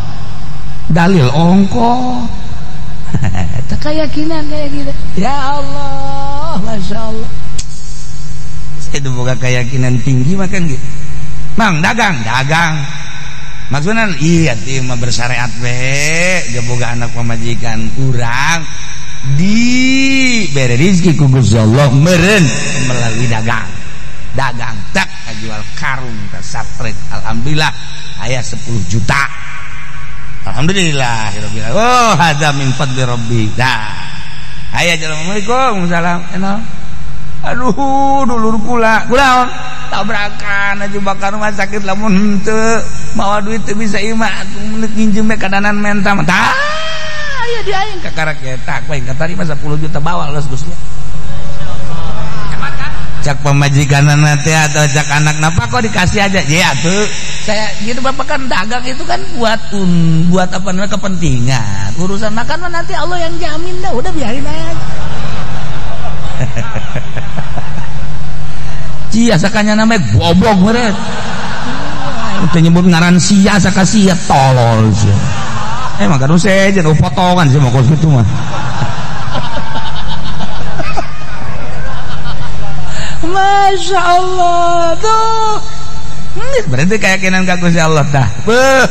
B: Dalil ongko. Eta keyakinan kayak gitu. Ya Allah, Masya Allah. Saya boga keyakinan tinggi makan gitu. Mang dagang, dagang. Maksudnya iya teh mah bersyariat we, dia boga anak pamajikan urang di bere rezeki ku Gusti Allah meureun melalui dagang. Dagang tak jual karung ke satret, alhamdulillah aya 10 juta. Alhamdulillah rabbil alamin. Oh hadza min fadli rabbi. Dah. Aya assalamualaikum salam. Enal. Aduh dulur kula. Kulaon tabrakan aja bakar rumah sakit lamun henteu mawa duit teu bisa ieu mah atuh nginjem we kadanan menta. Tah aya di aing kakarak eta ku aing katarima 10 juta bawa los Gusti. Hebat kan? Cak pamajikanana teh atau cak anak napa kok dikasih aja ya tuh saya gitu. Bapak kan dagang itu kan buat buat apa namanya kepentingan, urusan makan mah nanti Allah yang jamin dah, udah biarin aja. Cia sakanya namanya goblok meureun. Teu nyebut ngaran sia saka sia tolol sia. Emang kan sejen potongan sih mau kos kitu mah. Masya Allah tuh. Berarti keyakinan ka Gusti Allah dah. Beuh.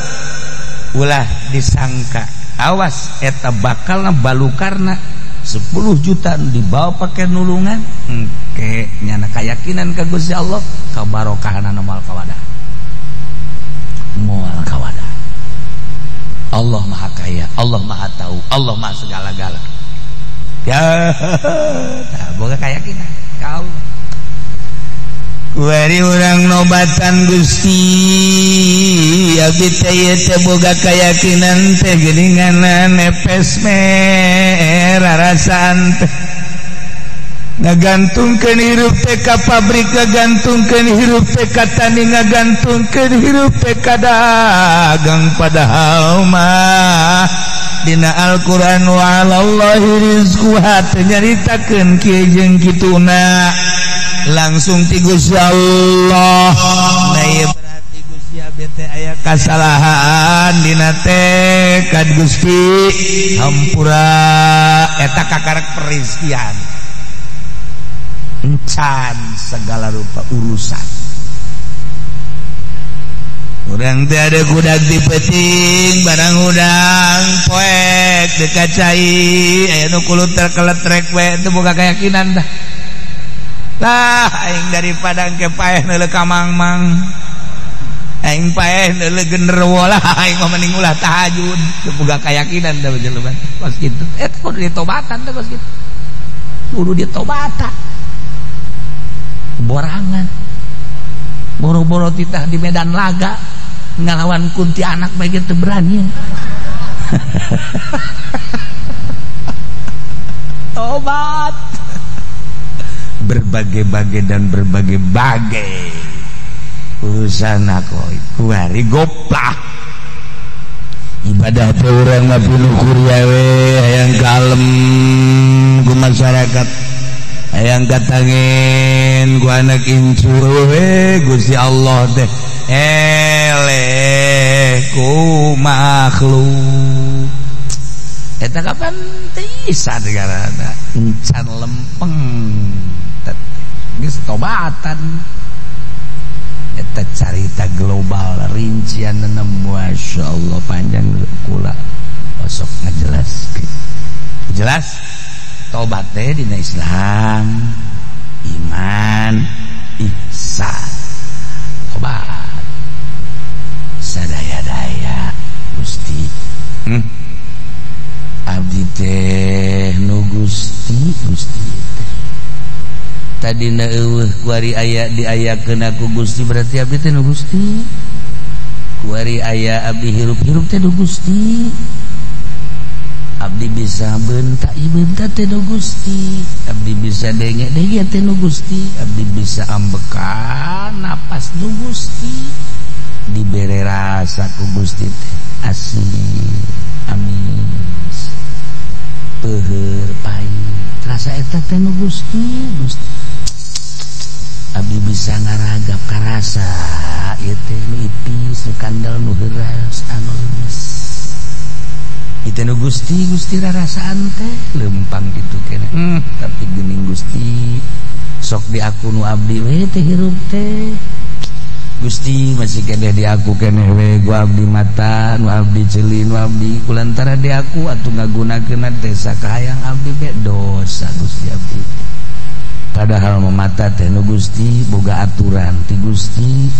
B: Ulah disangka. Awas eta bakalna balukarna 10 juta dibawa pakai nulungan. Engke nyana keyakinan ka Gusti Allah kabarokahanana moal kawadah. Moal kawadah. Allah Maha Kaya, Allah Maha Tahu, Allah Maha segala-gala. Ya, tah boga keyakinan ka Allah. Kuari urang nobatan Gusti abdi teh ieu teh boga keyakinan teh geuningan nepes merah rasaan teh ngagantungkeun hirup teh ka pabrik, ngagantungkeun hirup teh ka tani, ngagantungkeun hirup teh ka dagang, padahal mah dina Al-Qur'an wa 'alallahi rizquha teh nyaritakeun kieu jeung kituna langsung ti Gusti Allah. Nah ieu berarti Gusti abdi teh aya kasalahan dina tekad Gusti hampura eta kakarek perizkian encan segala rupa urusan. Urang teh ada kudak di peuting barang hudang poek dekat cai aya nu kulut terkeletrek we teu boga keyakinan dah. Lah aing daripada engke paeh neuleuh ka mangmang, aing paeh neuleuh genderuwo lah, aing mah mending ulah tahajud. Teu boga keyakinan da jelema kos kitu. Eta kudu ditobatan teh kos kitu. Kudu ditobatan. Borangan. Boro-boro titah di medan laga ngalawan kunti anak bae teu berani. Tobat. Berbagai-bagai dan berbagai-bagai urusan aku kuari goplah ibadah teh urang mah pinuh kuria we hayang kalem ku masyarakat, hayang katangin ku anak incu we Gusti Allah teh eleh ku makhluk eta kapan teu negarana encan lempeng geus tobatan. Eta carita global rincian Masya Allah panjang kula osok ngajelaskeun. Jelas tobat teh dina Islam, iman, ihsan. Tobat sadaya-daya Gusti. Abdi teh nu Gusti, Gusti teh tadina eueuh kuari aya diayakeun ku Gusti berarti abdi teh nu Gusti. Kuari aya abdi hirup-hirup teh nu Gusti. Abdi bisa bentak bentak teh nu Gusti. Abdi bisa denge-denge teh nu Gusti. Abdi bisa ambekan napas nu Gusti. Dibere rasa ku Gusti teh asin, amis, peuheur, pahit. Rasa eta teh nu Gusti, Gusti. Abdi bisa ngaragap karasa ieu teh nu ipis, nu kandel, nu heuras, anu lemes. Ieu teh nu Gusti, Gusti rarasaan teh lempang kitu keneh. Tapi geuning Gusti sok di aku nu abdi we teh hirup teh. Gusti masih keneh di aku keneh we ku abdi mata, nu abdi ceuli, nu abdi kulantara di aku atuh ngagunakeun teh sakahayang abdi be dosa Gusti abdi. Padahal memata teh nu Gusti boga aturan ti Gusti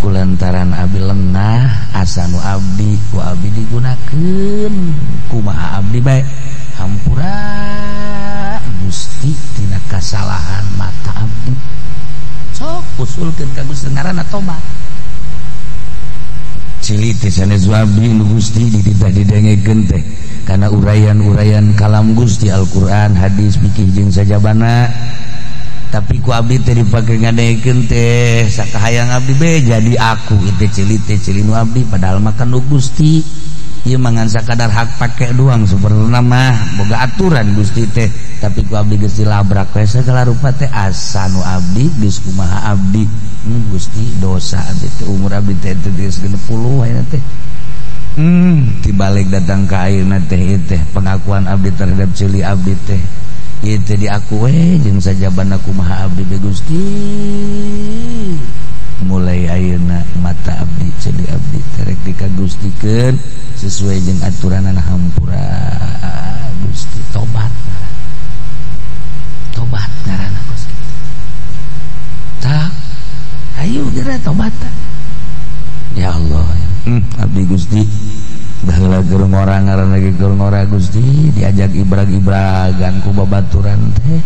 B: kulantaran abdi lengah asa nu abdi ku abdi digunakeun kumaha abdi bae hampura Gusti tina kasalahan mata abdi. Sok usulkeun ka Gusti ngaranna tobat. Cili teh sanes abdi nu Gusti dititah didengekeun teh kana uraian-uraian kalam Gusti Al-Qur'an, hadis, fikih jeung sajabana. Tapi ku abdi teh dipake ngadekeun teh sakahayang abdi be jadi aku itu ceuli teh ceuli nu abdi padahal mah kan nu Gusti. Ieu mah ngan sakadar hak pake doang sebenarna mah boga aturan Gusti teh tapi ku abdi geus dilabrak we sagala rupa teh asa nu abdi geus kumaha abdi. Gusti dosa abdi teh umur abdi teh geus 60 ayeuna teh. Dibalik datang ka ayeuna teh ieu teh pengakuan abdi terhadap ceuli abdi teh ieu teh diaku we jeung sajabana kumaha abdi be Gusti. Mulai ayeuna mata abdi ceuli abdi terek dikagustikeun sesuai jeung aturanana hampura Gusti tobat ngaranna. Tobat ngaranna kos kitu. Tah ayo geura tobat. Ya Allah, abdi Gusti baheula keur ngora ngaranna ge keur ngora Gusti diajak ibrag-ibragan ku babaturan teh.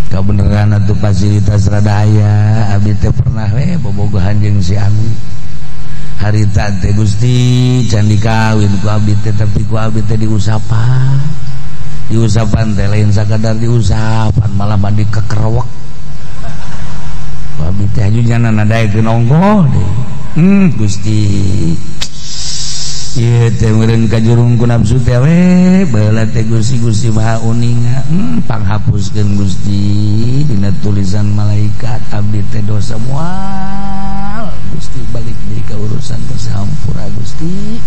B: Kabeneran atuh fasilitas rada aya abdi teh pernah we bobogohan jeung si Ami. Harita teh Gusti can dikawin ku abdi teh tapi ku abdi teh diusapan. Diusapan teh lain sakadar diusapan malah mandi kekerewek. Ku abdi teh aju nyana nadaekeun ongkoh deui. Gusti ieu teh meureun kajurung ku nafsu teh we baheula teh Gusti Gusti Maha Uninga panghapuskeun Gusti dina tulisan malaikat abdi teh dosa moal Gusti balik deui ka urusan hampura Gusti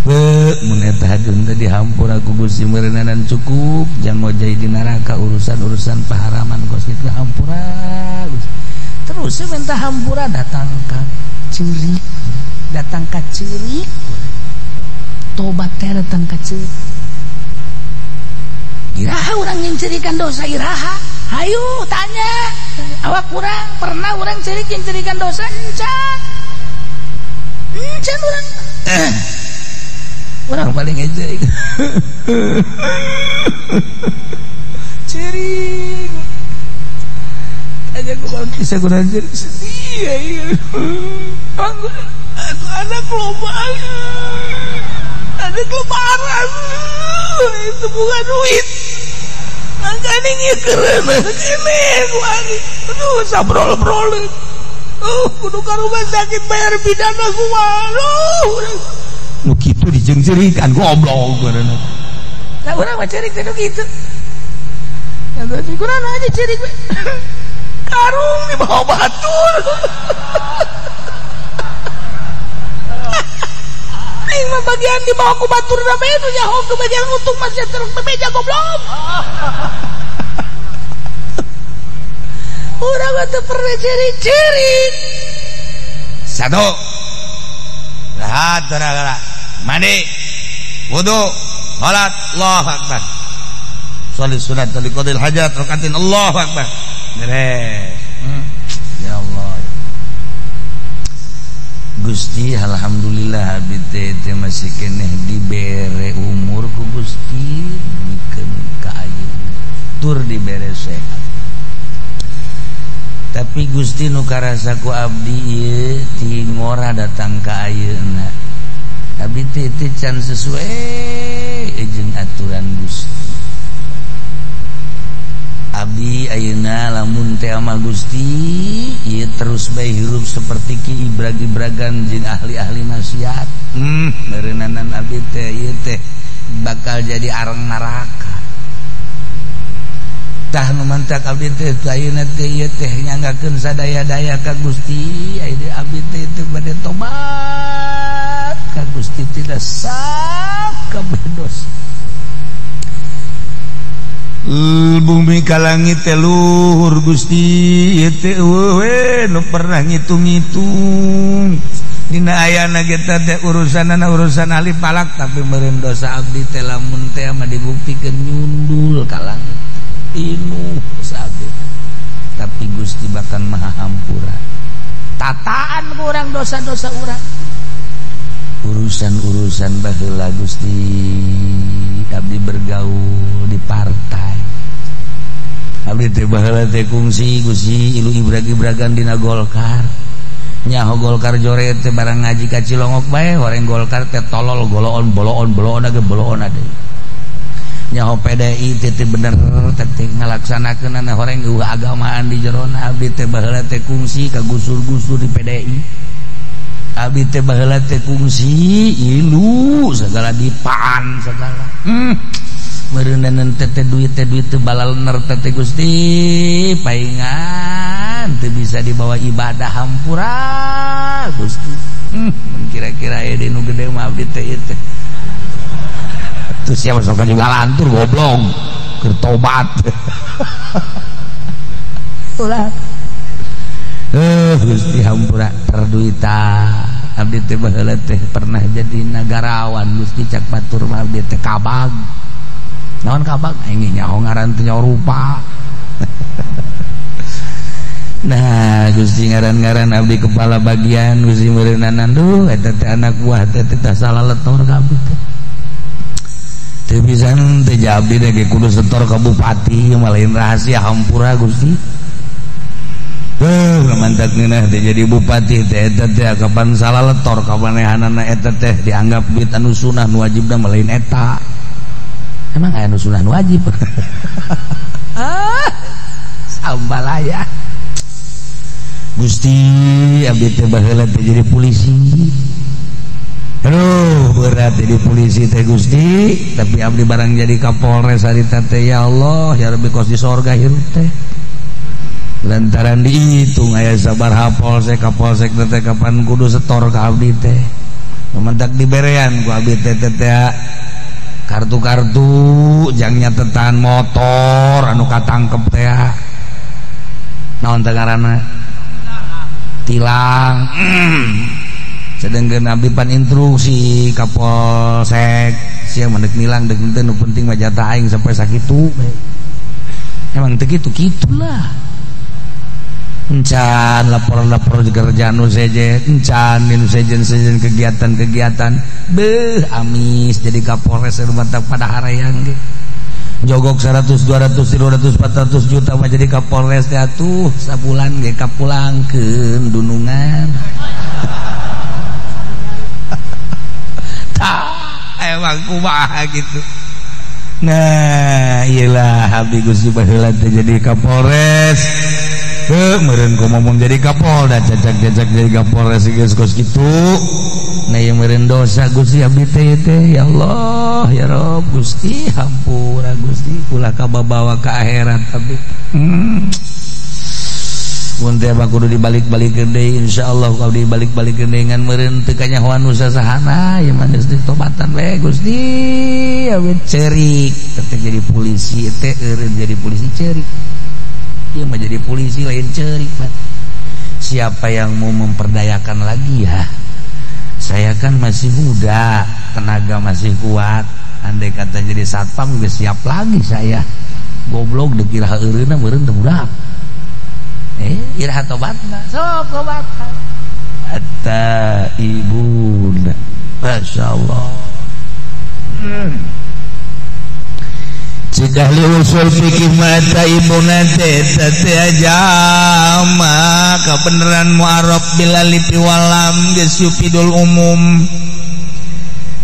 B: be mun eta hageun teh dihampura ku Gusti meureunnan cukup jang ngojay di neraka urusan-urusan paharaman kos kitu hampura Gusti terus minta hampura datang ka ceurik datang ka ceurik tobat teh datang ka ceurik iraha urang nyincirikan dosa iraha hayu tanya awak urang pernah urang ceurik nyincirikan dosa encan encan urang urang paling ngecerik ceurik aja ku bisa kurang ceurik sedih ya anak loba anak lebaran itu bukan duit makanya ini keren ini aduh sabrol-brol kudu ka rumah sakit bayar pidana kumaha nu kitu dijengcerikan goblok nah urang mah cerik teh nu kitu kurang aja cerik karung di bawah batur aing mah bagian di bawah ku batur na bae nu nyaho ke bagian untung masih terus bebeja goblok. Urang mah teu pernah ciri-ciri.
A: Satu. Rahat gara-gara. Mandi. Wudu, salat, Allahu akbar. Sholli sunat li qadil hajat rakaatin Allahu akbar. Beres.
B: Ya Allah. Gusti alhamdulillah abdi teh masih keneh dibere umur ku Gusti dugikeun ka ayeuna tur dibere sehat tapi Gusti nu karasa ku abdi ieu ti ngora datang ka ayeuna abdi teh can sesuai jeung aturan Gusti abdi ayeuna lamun teh ama Gusti ieu terus bae hirup seperti ki ibrag-ibragan jeung ahli-ahli maksiat meureunnanan abdi teh ieu teh bakal jadi arang neraka tah nu mantak abdi teh ayeuna teh ieu teh nyanggakeun sadaya-daya ka Gusti ayeuna abdi teh teu bade tobat ka Gusti tidak sakabeh dosa
A: bumi ka langit teh luhur Gusti ieu teh eueuh we nu pernah ngitung-ngitung dina ayana ge teh urusanana urusan ahli palak tapi meureun dosa abdi teh lamun teh mah dibuktikeun nyundul ka langit pinuh dosa abdi tapi Gusti bahkan maha hampura
B: tataan ku urang dosa-dosa urang urusan-urusan baheula Gusti abdi bergaul di partai abdi teh baheula teh kungsi Gusti ilu ibrag-ibragan dina Golkar nyaho Golkar jore teh barang ngaji ka Cilongok bae horeng Golkar teh tolol goloon boloon boloon age boloon ade Nyaho PDI teh bener teh ngalaksanakeun horeng eueuh agamaan di jerona abdi teh baheula teh kungsi kagusur-gusur di PDI. Abdi teh baheula teh kungsi ilu segala dipaan segala. Meureuneunan teh duit teh duit teh balalener teh Gusti paingan teu bisa dibawa ibadah hampura Gusti. Kira-kira aya nu gede mah abdi teh ieu teh. Terus siapa sok juga lantur goblok keur tobat. Ulah. Gusti hampura perduita abdi teh baheula teh pernah jadi nagarawan Gusti cak batur mah abdi teh kabag. Naon kabag? Aing nyaho ngaran teh nyaho rupa. Nah Gusti ngaran-ngaran abdi kepala bagian Gusti meureunanan duh eta teh anak buah teh teh salah letor ka abdi teh. Teu bisa teh abdi teh ge kudu setor ka bupati malain rahasia hampura Gusti. Mantak ngeunah teh jadi bupati teh eta teh kapan salah letor ka manehanana eta teh dianggap duit anu sunah nu wajibna malain eta. Emang aya nu sunah nu wajib? Ah, sambalaya. Gusti abdi teh baheula teh jadi polisi. Aduh, berat jadi polisi teh Gusti, tapi abdi barang jadi Kapolres harita teh ya Allah, ya Rabbi kos di sorga hirup teh. Lantaran dihitung aya sabaraha polsek kapolsek teh kapan kudu setor ka abdi teh. Mentak diberean ku abdi teh teh kartu-kartu jang nyatetan motor anu katangkep teh. Naon teh ngaranna? Tilang. Sedangkan abdi pan instruksi kapolsek sia mendek nilang deuk teu nu penting mah jatah aing sampai sakitu. Emang teu kitu kitulah. Encan lapor-lapor kerjaan nu sejen, encan nu sejen-sejen kegiatan-kegiatan. Beuh amis jadi kapolres mantap pada harayang ge. Jogok 100, 200, 300, 400 juta mah jadi kapolres teh atuh sabulan ge kapulangkeun dunungan. Tah emang kumaha gitu. Nah, iyalah abdi Gusti baheula teh jadi kapolres. Heuh meureun komo jadi kapolda cacak-cacak jadi kapolres geus kos kitu. Nah ieu meureun dosa Gusti abdi teh teh ya Allah ya Rob Gusti hampura Gusti ulah kababawa ka akhirat abdi. Mun teh mah kudu dibalik-balikeun deui insyaallah kalau dibalik-balikeun deui ngan meureun teu kanyahoan nu sasahana ieu mah geus ditobatan we Gusti abdi ceurik teh jadi polisi teh eureun jadi polisi ceurik. Ieu mah jadi polisi lain ceurik Pak. Siapa yang mau memperdayakan lagi ya? Saya kan masih muda, tenaga masih kuat. Andai kata jadi satpam geus siap lagi saya. Goblok dikira eureunna meureun teu budak. Iraha tobatna, sok tobat. Hatta ibuna. Masyaallah. Jika ahli usul fikih mata ibuna teh teh jama kabeneran mu'arab bil alif wal lam geus yufidul umum.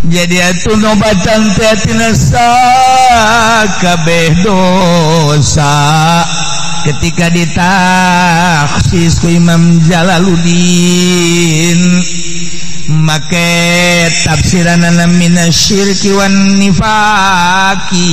B: Jadi atuh nobatan teh tina sakabeh dosa. Ketika ditaksis ku Imam Jalaluddin make tafsiranana minasyirki wan nifaqi.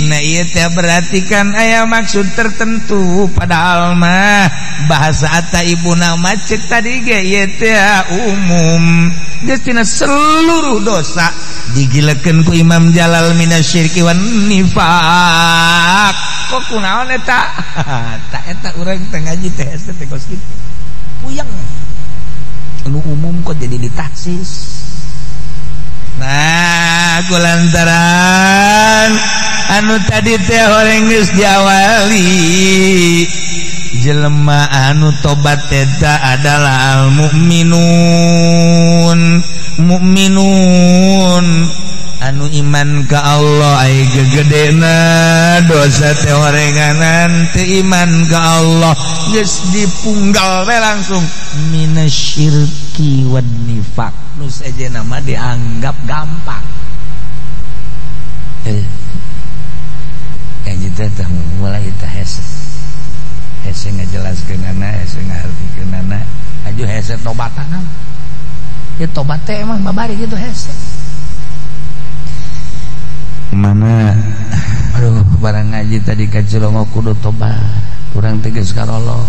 B: Nah ieu teh berarti kan aya maksud tertentu padahal mah bahasa ata ibuna mah ceuk tadi ge ieu teh umum geus tina seluruh dosa digilekeun ku Imam Jalal minasyirki wan nifaq. Kok kunaon eta? Ta eta urang teh ngaji teh teh kos kitu. Puyeng. Anu umum kok jadi ditaksis. Nah, kulantaran anu tadi teh horeng geus diawali jelema anu tobat eta adalah al mukminun. Mukminun anu iman ka Allah ai gegedena dosa teh horenganan teu iman ka Allah geus dipunggal we langsung minasyirki wan nifaq. Nu sejenna mah dianggap gampang. Ngaji teh tah mulai teh hese. Hese ngajelaskeunana, hese ngaartikeunana. Aju hese tobatana. Ya tobat teh emang babari gitu hese. Mana aduh barang ngaji tadi ka Cilongok kudu tobat. Urang teh geus karolo.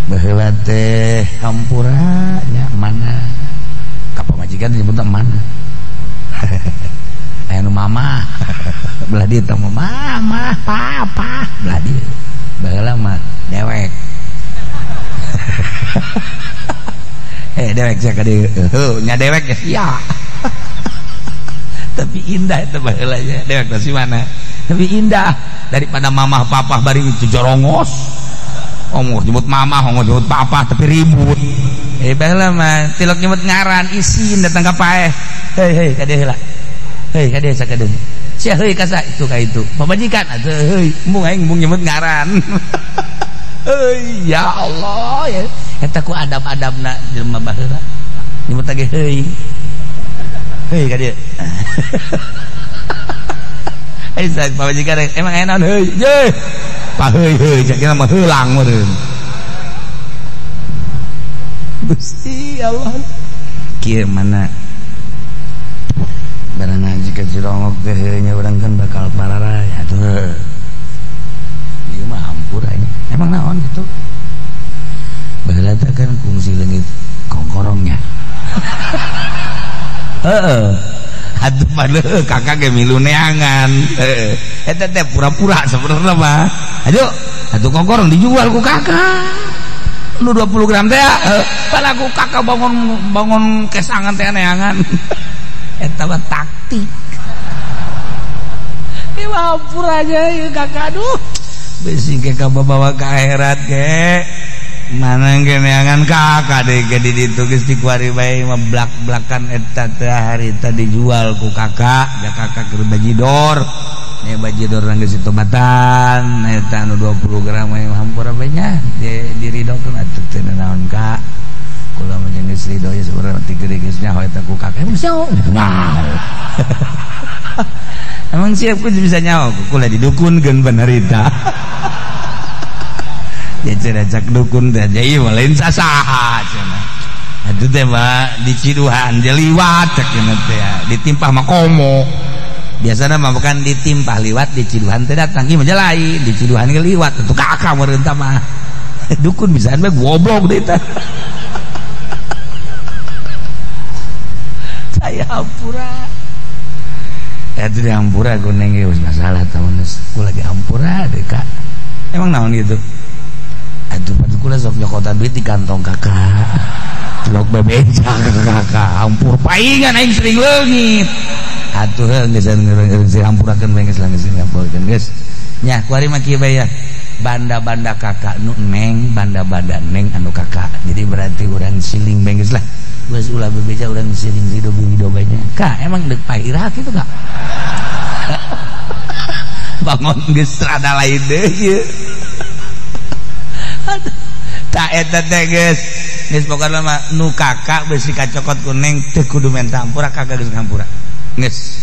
B: Baheula teh hampura nya mana. Ka pamajikan disebut mana. Aya nu mama. Belah dieu teh mama, papa, belah dieu. Baheula mah dewek. Dewek sia ka dieu. Heuh, nya dewek ya sia. Tapi indah itu baheula nya. Dewek teh si mana? Tapi indah daripada mamah papah bari itu jorongos. Ongor nyebut mamah, ongor nyebut papa tapi ribut. Baheula mah tilok nyebut ngaran isin datang ka paeh. Hei hei ka dieu heula. Hei ka dieu sakadeu. Sia heuy ka sa itu ka itu. Pamajikan atuh heuy, embung aing embung nyebut ngaran. Heuy ya Allah ya. Eta ku adab-adabna jelema baheula. Nyebut lagi heuy. Heuy ka dieu. Eh sa pamajikan emang aya naon heuy. Ye. Pa heuy heuy cek mah heulang meureun. Gusti Allah. Kieu mana barang ngaji ka Cilongok teh nya urang kan bakal pararay atuh. Ieu mah hampura nya. Emang naon kitu? Baheula teh kan kungsi leungit kongkorongnya. Heeh. Atuh padahal kakak ge milu neangan. Heeh. Eta teh pura-pura sebenarnya mah. Aduh, atuh kongkorong dijual ku kakak. Nu 20 gram teh heeh. Padahal ku kakak bangun kesangan teh neangan. Eta mah taktik. Ieu mah hampura aja ieu kakak aduh. Bisi ke kabawa ka akhirat ge. Mana ge neangan kakak deui ge di ditu geus dikuari bae mah blak-blakan eta teh harita dijual ku kakak, ya kakak keur bajidor. Nya bajidor geus ditobatan eta anu 20 gram mah hampura bae nya diridokeun atuh teh naon kak. Kula mah jeung geus ridho ya sebenarnya ti gede geus nyaho eta ku kakak. Emang nyaho? Nah. Emang siap ku bisa nyaho kula didukunkeun bener eta. Ya cenah cak dukun teh ieu mah lain sasaha cenah. Atuh teh mah diciduhan je liwat cek cenah teh ditimpah mah komo. Biasana mah bukan ditimpah liwat diciduhan teh datang ieu mah je lain diciduhan ge liwat atuh kakak meureun tah mah. Dukun bisaan bae goblok deui tah. Saya hampura. Itu di hampura kuning geus masalah tamun geus kula lagi hampura deui kak. Emang naon gitu? Aduh padu kula sok nyokotan duit di kantong kakak. Cilok bebeja kakak hampur paingan aing sering leungit. Atuh heuh geus geus hampurakeun bae geus lah geus hampurakeun geus. Nya kuari mah kieu bae ya. Banda-banda kakak nu neng, banda-banda neng anu kakak. Jadi berarti urang siling bae geus lah. Geus ulah bebeja urang siling hidup-hidup bae nya. Kak, emang deuk pairah kitu kak? Bangun geus rada lain deui ieu. Aduh, tak eta teh geus. Geus pokona mah nu kakak beusi kacokot ku neng teu kudu menta hampura kakak geus ngampura. Geus.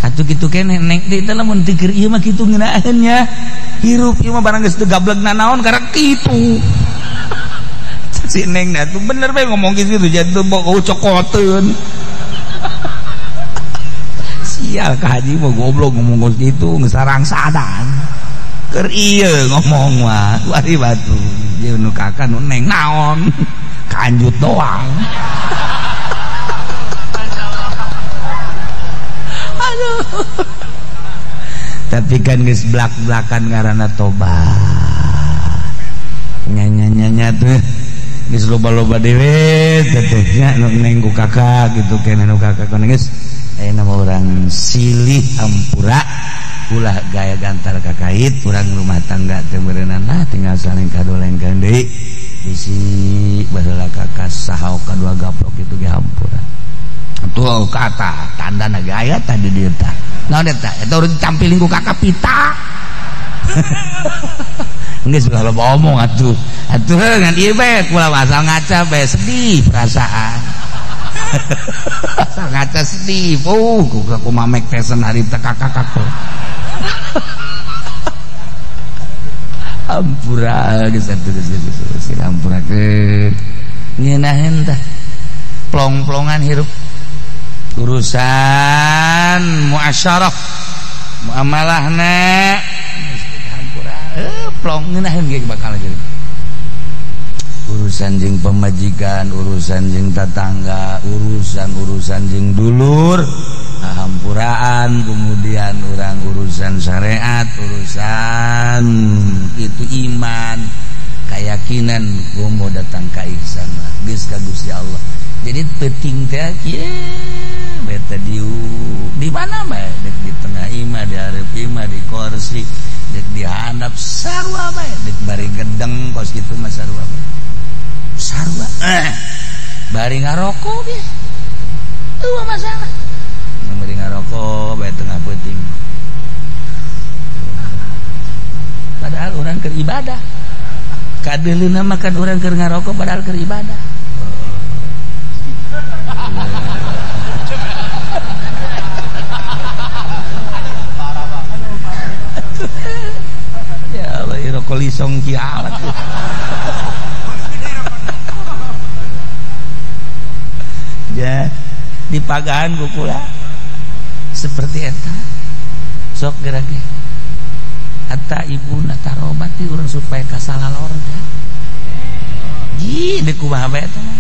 B: Atuh kitu keneh neng teh lamun teu keur ieu mah kitu ngeunaheun nya. Hirup ieu mah barang geus teu gableg nanaon karek kitu. Si neng atuh bener bae ngomong kitu jantung bau cokoteun. Sial ka haji mah goblok ngomong kitu geus sarangsadan. Keur ieu ngomong mah wari batu. Ieu nu kakak nu neng naon? Kanjut doang. Aduh. Tapi kan geus blak-blakan ngaranna tobat. Nya-nya-nya tuh geus loba-loba dewe teteh nya nu neng ku kakak gitu keneh nu kakak kana geus ayeuna mah urang silih hampura ulah gaya gantar kakait urang rumah tangga teh meureunana lah tinggal saling kadolengkeun deui bisi baheula kakak saha kadua gaplok kitu ge hampura. Tuh kata tandana ge aya tadi dieu tah. Naon eta? Eta urang campiling ku kakak pita. Geus ulah loba omong atuh. Atuh ngan ieu bae kula asal ngaca bae sedih perasaan. Asal ngaca Steve. Oh, ku mamek tesen harita kakak. Ampura geus atuh geus ampurakeun. Ngeunaheun tah. Plong-plongan hirup. Urusan muasyarah muamalahna hampura plong ngeunaheun ge bakal jadi. Urusan jeung pamajikan, urusan jeung tatangga, urusan-urusan jeung dulur, hampuraan, kemudian urang urusan syariat, urusan itu iman, keyakinan gua mau datang ka ihsan mah geus ka Gusti Allah. Jadi penting teh kieu beta di mana bae dek di tengah imah, di hareup imah, di kursi, dek di handap sarua bae, dek bari gedeng kos kitu mah sarua bae. Sarua bari ngarokok ge eueuh masalah. Bari ngarokok bae tengah peuting. Padahal urang keur ibadah. Kadeuleuna mah kan urang keur ngarokok padahal keur ibadah. Ya Allah, rokok lisong kiamat. Ya, dipagahan ku kula. Seperti eta. Sok geura ge. Hatta ibuna tarobati urang supaya kasalalorga. Ji, deuk kumaha bae eta mah.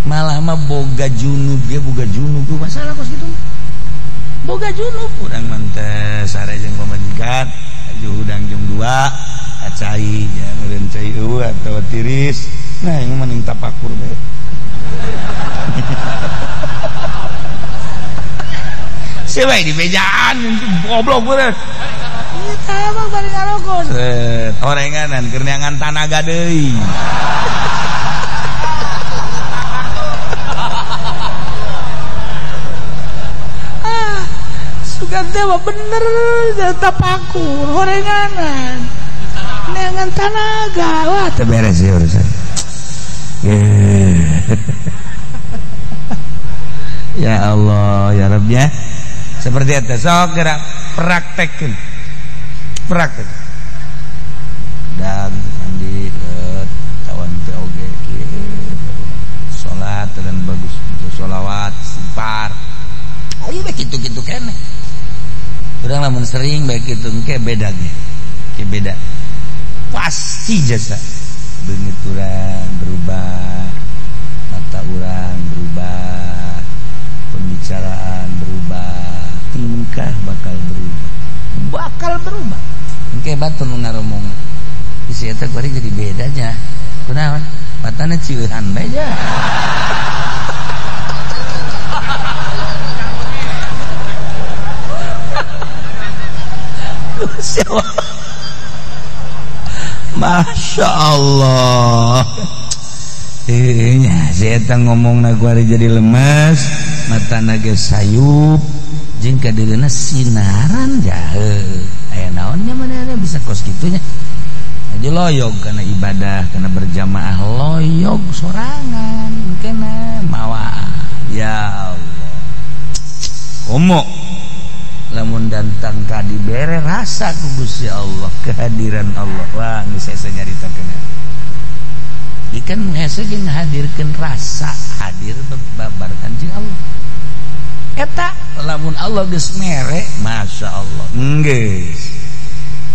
B: Malah mah boga junub ge, boga junub masalah kos kitu mah. Boga junub urang mah teh sare jeung pamajikan, aju hudang jeung dua, acai nya meureun cai eueuh atawa tiris. Nah, ieu mah ning tapakur bae. Sia bae di bejaan goblok bener. Eta mah bari ngarokok. Orenganan keur neangan tanaga deui. Sugan teh mah bener tapakur horenganan neangan tanaga. Wah teu beres ieu urusan. Ya Allah ya Rabb ya. Seperti eta sok gerak praktekkeun. Praktek. Dan mandi tawan teh oge kieu salat dan bagus sholawat istighfar. Ayo bae kitu-kitu keneh. Urang lamun sering bae kitu engke beda ge. Ke beda. Pasti jasa. Beungit urang berubah, mata urang berubah, pembicaraan berubah, tingkah bakal berubah. Bakal berubah. Engke batur nu ngaromong. Isi eta kuari jadi bedanya. Kunaon? Matana cieuhan bae ja. Masya Allah. Nya si eta ngomongna kuari jadi lemes, matana ge sayup, jeung kadeuleuna sinaran jahe. Aya naonnya manehna bisa kos kitunya. Aja loyog kana ibadah, kana berjamaah loyog sorangan kena mawa. Ya Allah. Komo lamun datang ka dibere rasa ku Gusti Allah, kehadiran Allah. Wah, geus hese nyaritakeun. Ikan hese jeung ngahadirkeun rasa hadir babarengan jeung Allah. Eta lamun Allah geus mere, Masya Allah. Geus.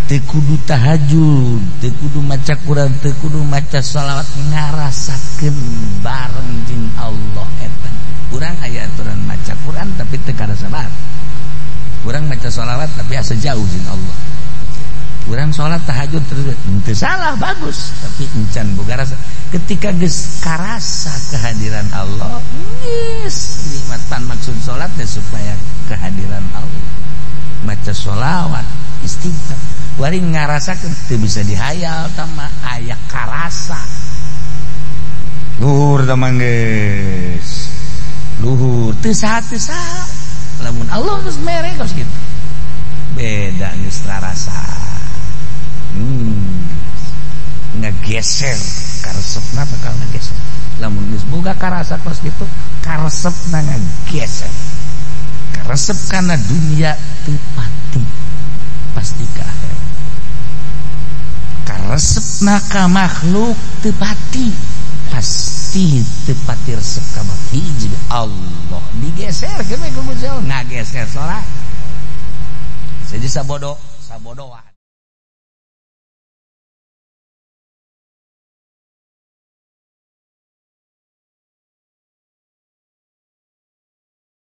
B: Teu kudu tahajud, teu kudu maca Quran, teu kudu maca sholawat, ngarasakeun bareng jeung Allah eta. Urang aya aturan maca Quran tapi teu karasa bareng. Urang maca sholawat tapi asa jauh jeung Allah. Urang sholat tahajud terus teu salah bagus, tapi encan boga rasa. Ketika geus karasa kehadiran Allah, geus nikmatan maksud sholat teh supaya kehadiran Allah. Maca sholawat, istighfar, wari ngarasakeun teu bisa dihayal tama aya karasa. Luhur tah mah geus. Luhur teu saha teu saha. Lamun Allah geus mere kos kitu. Beda geus karasa. Ngegeser karesepna bakal ngegeser. Lamun geus boga karasa kos kitu karesep na ngageser. Karesep kana dunia teu pati pasti ka akhirat. Karesep na ka makhluk teu pati pasti teu pati resep ka hiji Allah digeser ke ku Gusti Allah ngageser sorangan. Jadi sabodo sabodoan.